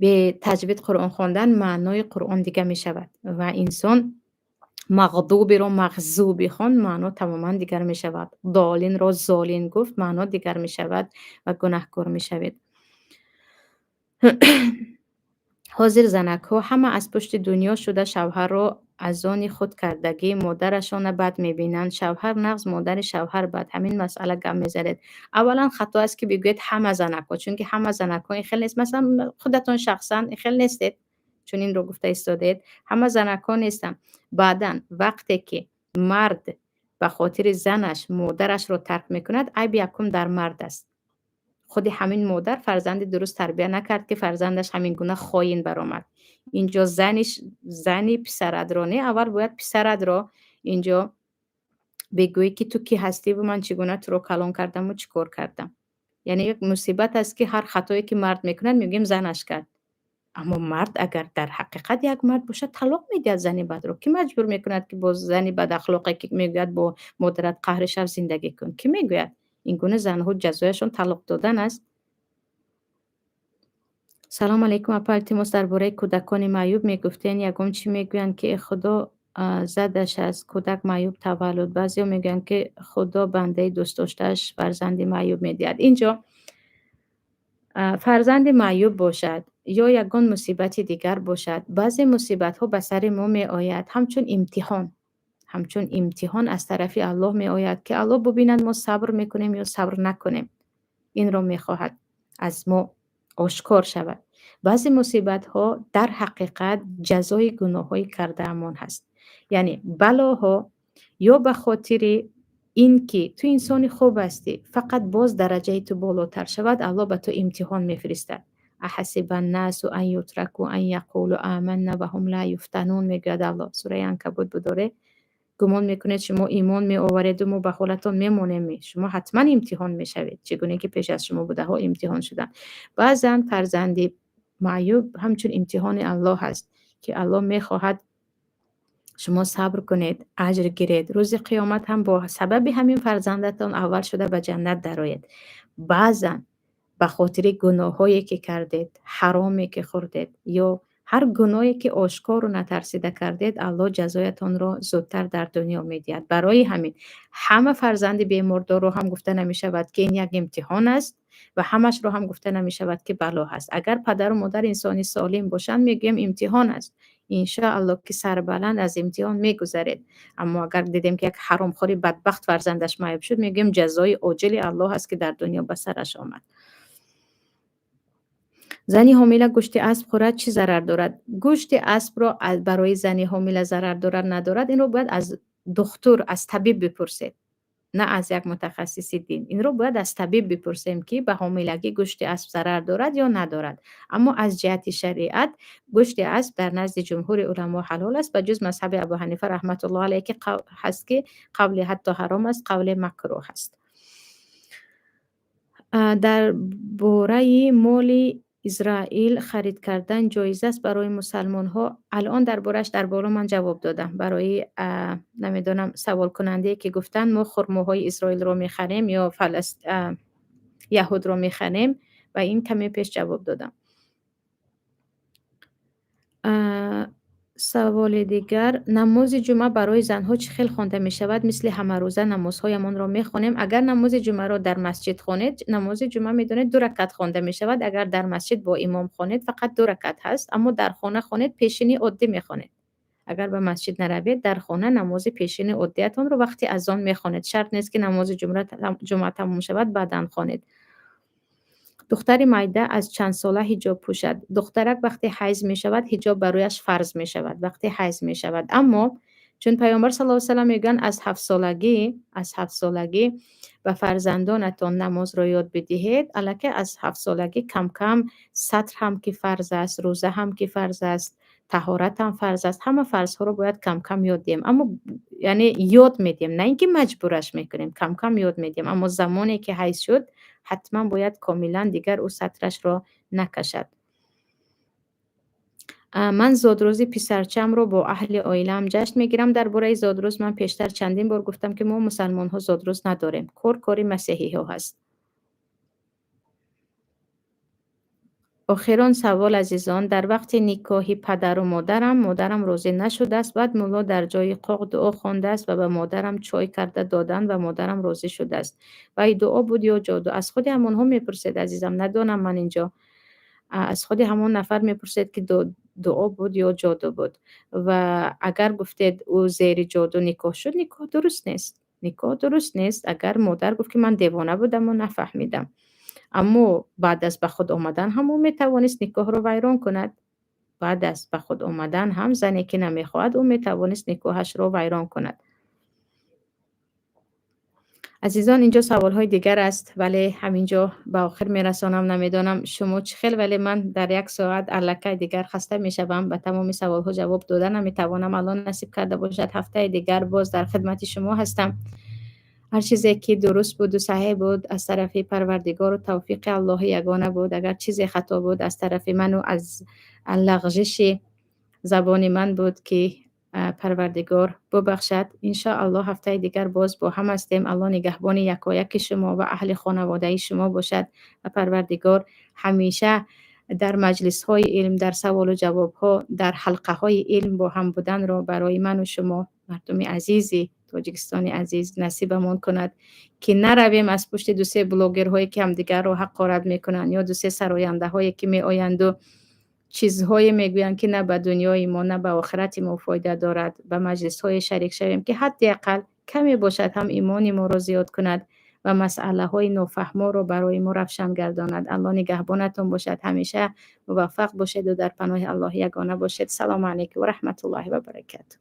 бе таҷвид Қуръон хондан маънои Қуръон дига мешавад ва инсон мағдубиро мағзубӣ хонд, маъно тамоман дигар мешавад. Долинро золин гуфт, маъно дигар мешавад ва гунаҳкор мешавед. Ҳозир занакҳо ҳама аз пушти дунё шуда шавҳарро аз они худ кардагӣ, модарашона бад мебинанд. Шавҳар нағз, модари шавҳар бад. Ҳамин масъала гап мезанед. Аввалан, хато аст, ки бигӯед ҳама занакҳо, чунки ҳама занакҳо ин хел нест. Масалан, худатон шахсан ин хел нестед, чун инро гуфта истодед. Ҳама занакҳо нестанд. Баъдан, вақте ки мард ба хотири занаш модарашро тарк мекунад, айби якум дар мард аст. Худи ҳамин модар фарзанди дуруст тарбия накард, ки фарзандаш ҳамин гуна хоин баромад. Инҷо зани писаратро не, аввал бояд писаратро инҷо бигӯӣ, ки ту кӣ ҳастиву ман чӣ гуна туро калон кардаму чӣ кор кардам. Яъне як мусибат аст, ки ҳар хатое, ки мард мекунад, мегӯем, занаш кард. Аммо мард агар дар ҳақиқат як мард бошад, талоқ медиҳад зани бадро. Кӣ маҷбур мекунад, ки бо зани бадахлоқе, ки мегӯяд, бо модарат қаҳри шав, зиндагӣ кун? Кӣ мегӯяд? Ин гуна занҳо ҷазояшон талоқ додан аст. Салом алейкум, апа, илтимос, дар бораи кӯдакони маъюб мегуфтен. Ягон чӣ мегӯянд, ки Худо задаш аст, кӯдак маъюб таваллуд. Баъзеҳо мегӯянд, ки Худо бандаи дӯстдоштааш фарзанди маъюб медиҳад. Инҷо фарзанди маъюб бошад ё ягон мусибати дигар бошад, баъзе мусибатҳо ба сари мо меояд ҳамчун имтиҳон. Ҳамчун имтиҳон аз тарафи Аллоҳ меояд, ки Аллоҳ бубинад, мо сабр мекунем ё сабр накунем. Инро мехоҳад аз мо ошкор шавад. Баъзе мусибатҳо дар ҳақиқат ҷазои гуноҳҳои кардаамон ҳаст. Яъне балоҳо ё ба хотири ин ки ту инсони хуб ҳастӣ, фақат боз дараҷаи ту болотар шавад, Аллоҳ ба ту имтиҳон мефиристад. Аҳасиба ннасу ан ютраку ан яқулу аманна ва ҳум ла юфтанун, мегӯяд Аллоҳ. Сураи Анкабут будоре. Гумон мекунед, шумо имон меовареду мо ба ҳолатон мемонем? Шумо ҳатман имтиҳон мешавед, чӣ гуна ки пеш аз шумо будаҳо имтиҳон шуданд. Баъзан фарзанди маъюб ҳамчун имтиҳони Аллоҳ ҳаст, ки Аллоҳ мехоҳад Шумо сабр кунед, аҷр гиред. Рӯзи қиёмат ҳам бо сабаби ҳамин фарзандатон аввал шуда ба ҷаннат дароед. Баъзан ба хотири гуноҳҳое ки кардед, ҳароме ки хӯрдед ё ҳар гуноҳе ки ошкору натарсида кардед, Аллоҳ ҷазоятонро зудтар дар дунё медиҳад. Барои ҳамин ҳама фарзанди бемордорро ҳам гуфта намешавад, ки ин як имтиҳон аст, ва ҳамашро ҳам гуфта намешавад, ки бало ҳаст. Агар падару модар инсони солим бошанд, мегӯем имтиҳон аст. Иншоаллоҳ, ки сарбаланд аз имтиҳон мегузаред. Аммо агар дидем, ки як ҳаромхӯри бадбахт фарзандаш маъюб шуд, мегӯем ҷазои оҷили Аллоҳ аст, ки дар дунё ба сараш омад. Зани ҳомила гӯшти асп хӯрад, чӣ зарар дорад? Гӯшти аспро барои зани ҳомила зарар дорад, надорад, инро бояд аз духтур, аз табиб бипурсед, на аз як мутахассиси дин. Инро бояд аз табиб бипурсем, ки ба ҳомилагӣ гӯшти асп зарар дорад ё надорад. Аммо аз ҷиҳати шариат гӯшти асп дар назди ҷумҳури уламо ҳалол аст, ба ҷуз мазҳаби Абу Ҳанифа раҳматуллоҳ алайҳ, ки ҳаст, ки қавли ҳатто ҳаром аст, қавли макрӯҳ ҳаст. Дар бораи моли Израил харид кардан ҷоиз аст барои мусалмонҳо? Алон дар борааш дар боло ман ҷавоб додам. Барои намедонам, саволкунандае ки гуфтанд, мо хурмоҳои Исроилро мехарем ё яҳудро мехарем, ва ин каме пеш ҷавоб додам. Саволи дигар: намози ҷумъа барои занҳо чӣ хел хонда мешавад? Мисли ҳамарӯза намозҳоямонро мехонем? Агар намози ҷумъаро дар масҷид хонед, намози ҷумъа, медонед, ду ракат хонда мешавад. Агар дар масҷид бо имом хонед, фақат ду ракат ҳаст, аммо дар хона хонед, пешини оддӣ мехонед. Агар ба масҷид наравед, дар хона намози пешини оддиятонро вақти азон мехонед. Шарт нест, ки намози ҷумъа тамом шавад, баъдан хонед. Духтари майда аз чанд сола ҳиҷоб пӯшад? Духтарак вақте ҳайз мешавад, ҳиҷоб барояш фарз мешавад, вақте ҳайз мешавад. Аммо чун Паёмбар саллаллоҳу алайҳи васаллам мегӯянд, аз ҳафтсолагӣ ба фарзандонатон намозро ёд бидиҳед, аллакай аз 7-солагӣ камкам сатр ҳам ки фарз аст, рӯза ҳам ки фарз аст, таҳорат ҳам фарз аст, ҳама фарзҳоро бояд камкам ёд диҳем. Аммо яъне ёд медиҳем, на ин ки маҷбураш мекунем, камкам ёд медиҳем. Аммо замоне ки ҳайз шуд, ҳатман бояд комилан дигар ӯ сатрашро накашад. Ман зодрӯзи писарчаамро бо аҳли оилаам ҷашн мегирам. Дар бораи зодрӯз ман пештар чандин бор гуфтам, ки мо мусалмонҳо зодрӯз надорем. Кор кори масеҳиҳо ҳаст. Охирон савол, азизон: дар вақти никоҳи падару модарам, модарам розӣ нашудааст. Баъд мулло дар ҷои қоқ дуо хондааст ва ба модарам чой карда доданд ва модарам розӣ шудааст. Вай дуо буд ё ҷоду? Аз худи ҳамонҳо мепурсед, азизам, надонам ман инҷо. Аз худи ҳамон нафар мепурсед, ки дуо буд ё ҷоду буд. Ва агар гуфтед, ӯ зери ҷоду никоҳ шуд, никоҳ дуруст нест. Никоҳ дуруст нест. Агар модар гуфт, ки ман девона будаму нафаҳмидам. Аммо баъд аз ба худ омадан ҳам ӯ метавонист никоҳро вайрон кунад. Баъд аз ба худ омадан ҳам зане ки намехоҳад, ӯ метавонист никоҳашро вайрон кунад. Азизон, инҷо саволҳои дигар аст, вале ҳаминҷо ба охир мерасонам. Намедонам, шумо чӣ хел, вале ман дар як соат аллакай дигар хаста мешавам, ба тамоми саволҳо ҷавоб дода наметавонам. Аллоҳ насиб карда бошад, ҳафтаи дигар боз дар хидмати шумо ҳастам. Ҳар чизе ки дуруст буду саҳеҳ буд, аз тарафи Парвардигору тавфиқи Аллоҳи ягона буд. Агар чизе хато буд, аз тарафи ману аз лағжиши забони ман буд, ки Парвардигор бубахшад. Иншоаллоҳ, ҳафтаи дигар боз бо ҳам ҳастем. Аллоҳ нигаҳбони якояки шумо ва аҳли хонаводаи шумо бошад ва Парвардигор ҳамеша дар маҷлисҳои илм, дар саволу ҷавобҳо, дар ҳалқаҳои илм бо ҳам буданро барои ману шумо, мардуми азизи Тоҷикистони азиз, насибамон кунад, ки наравем аз пушти дусе блогерҳое, ки ҳамдигарро ҳақорат мекунанд, ё дусе сарояндаҳое, ки меоянду чизҳое мегӯянд, ки на ба дунёи мо, на ба охирати мо фоида дорад. Ба маҷлисҳое шарик шавем, ки ҳадди ақал каме бошад ҳам имони моро зиёд кунад ва масъалаҳои нофаҳморо барои мо равшан гардонад. Аллоҳ нигаҳбонатон бошад, ҳамеша муваффақ бошеду дар паноҳи Аллоҳи ягона бошед. Салому алайкум ва раҳматуллоҳи ва баракатуҳ.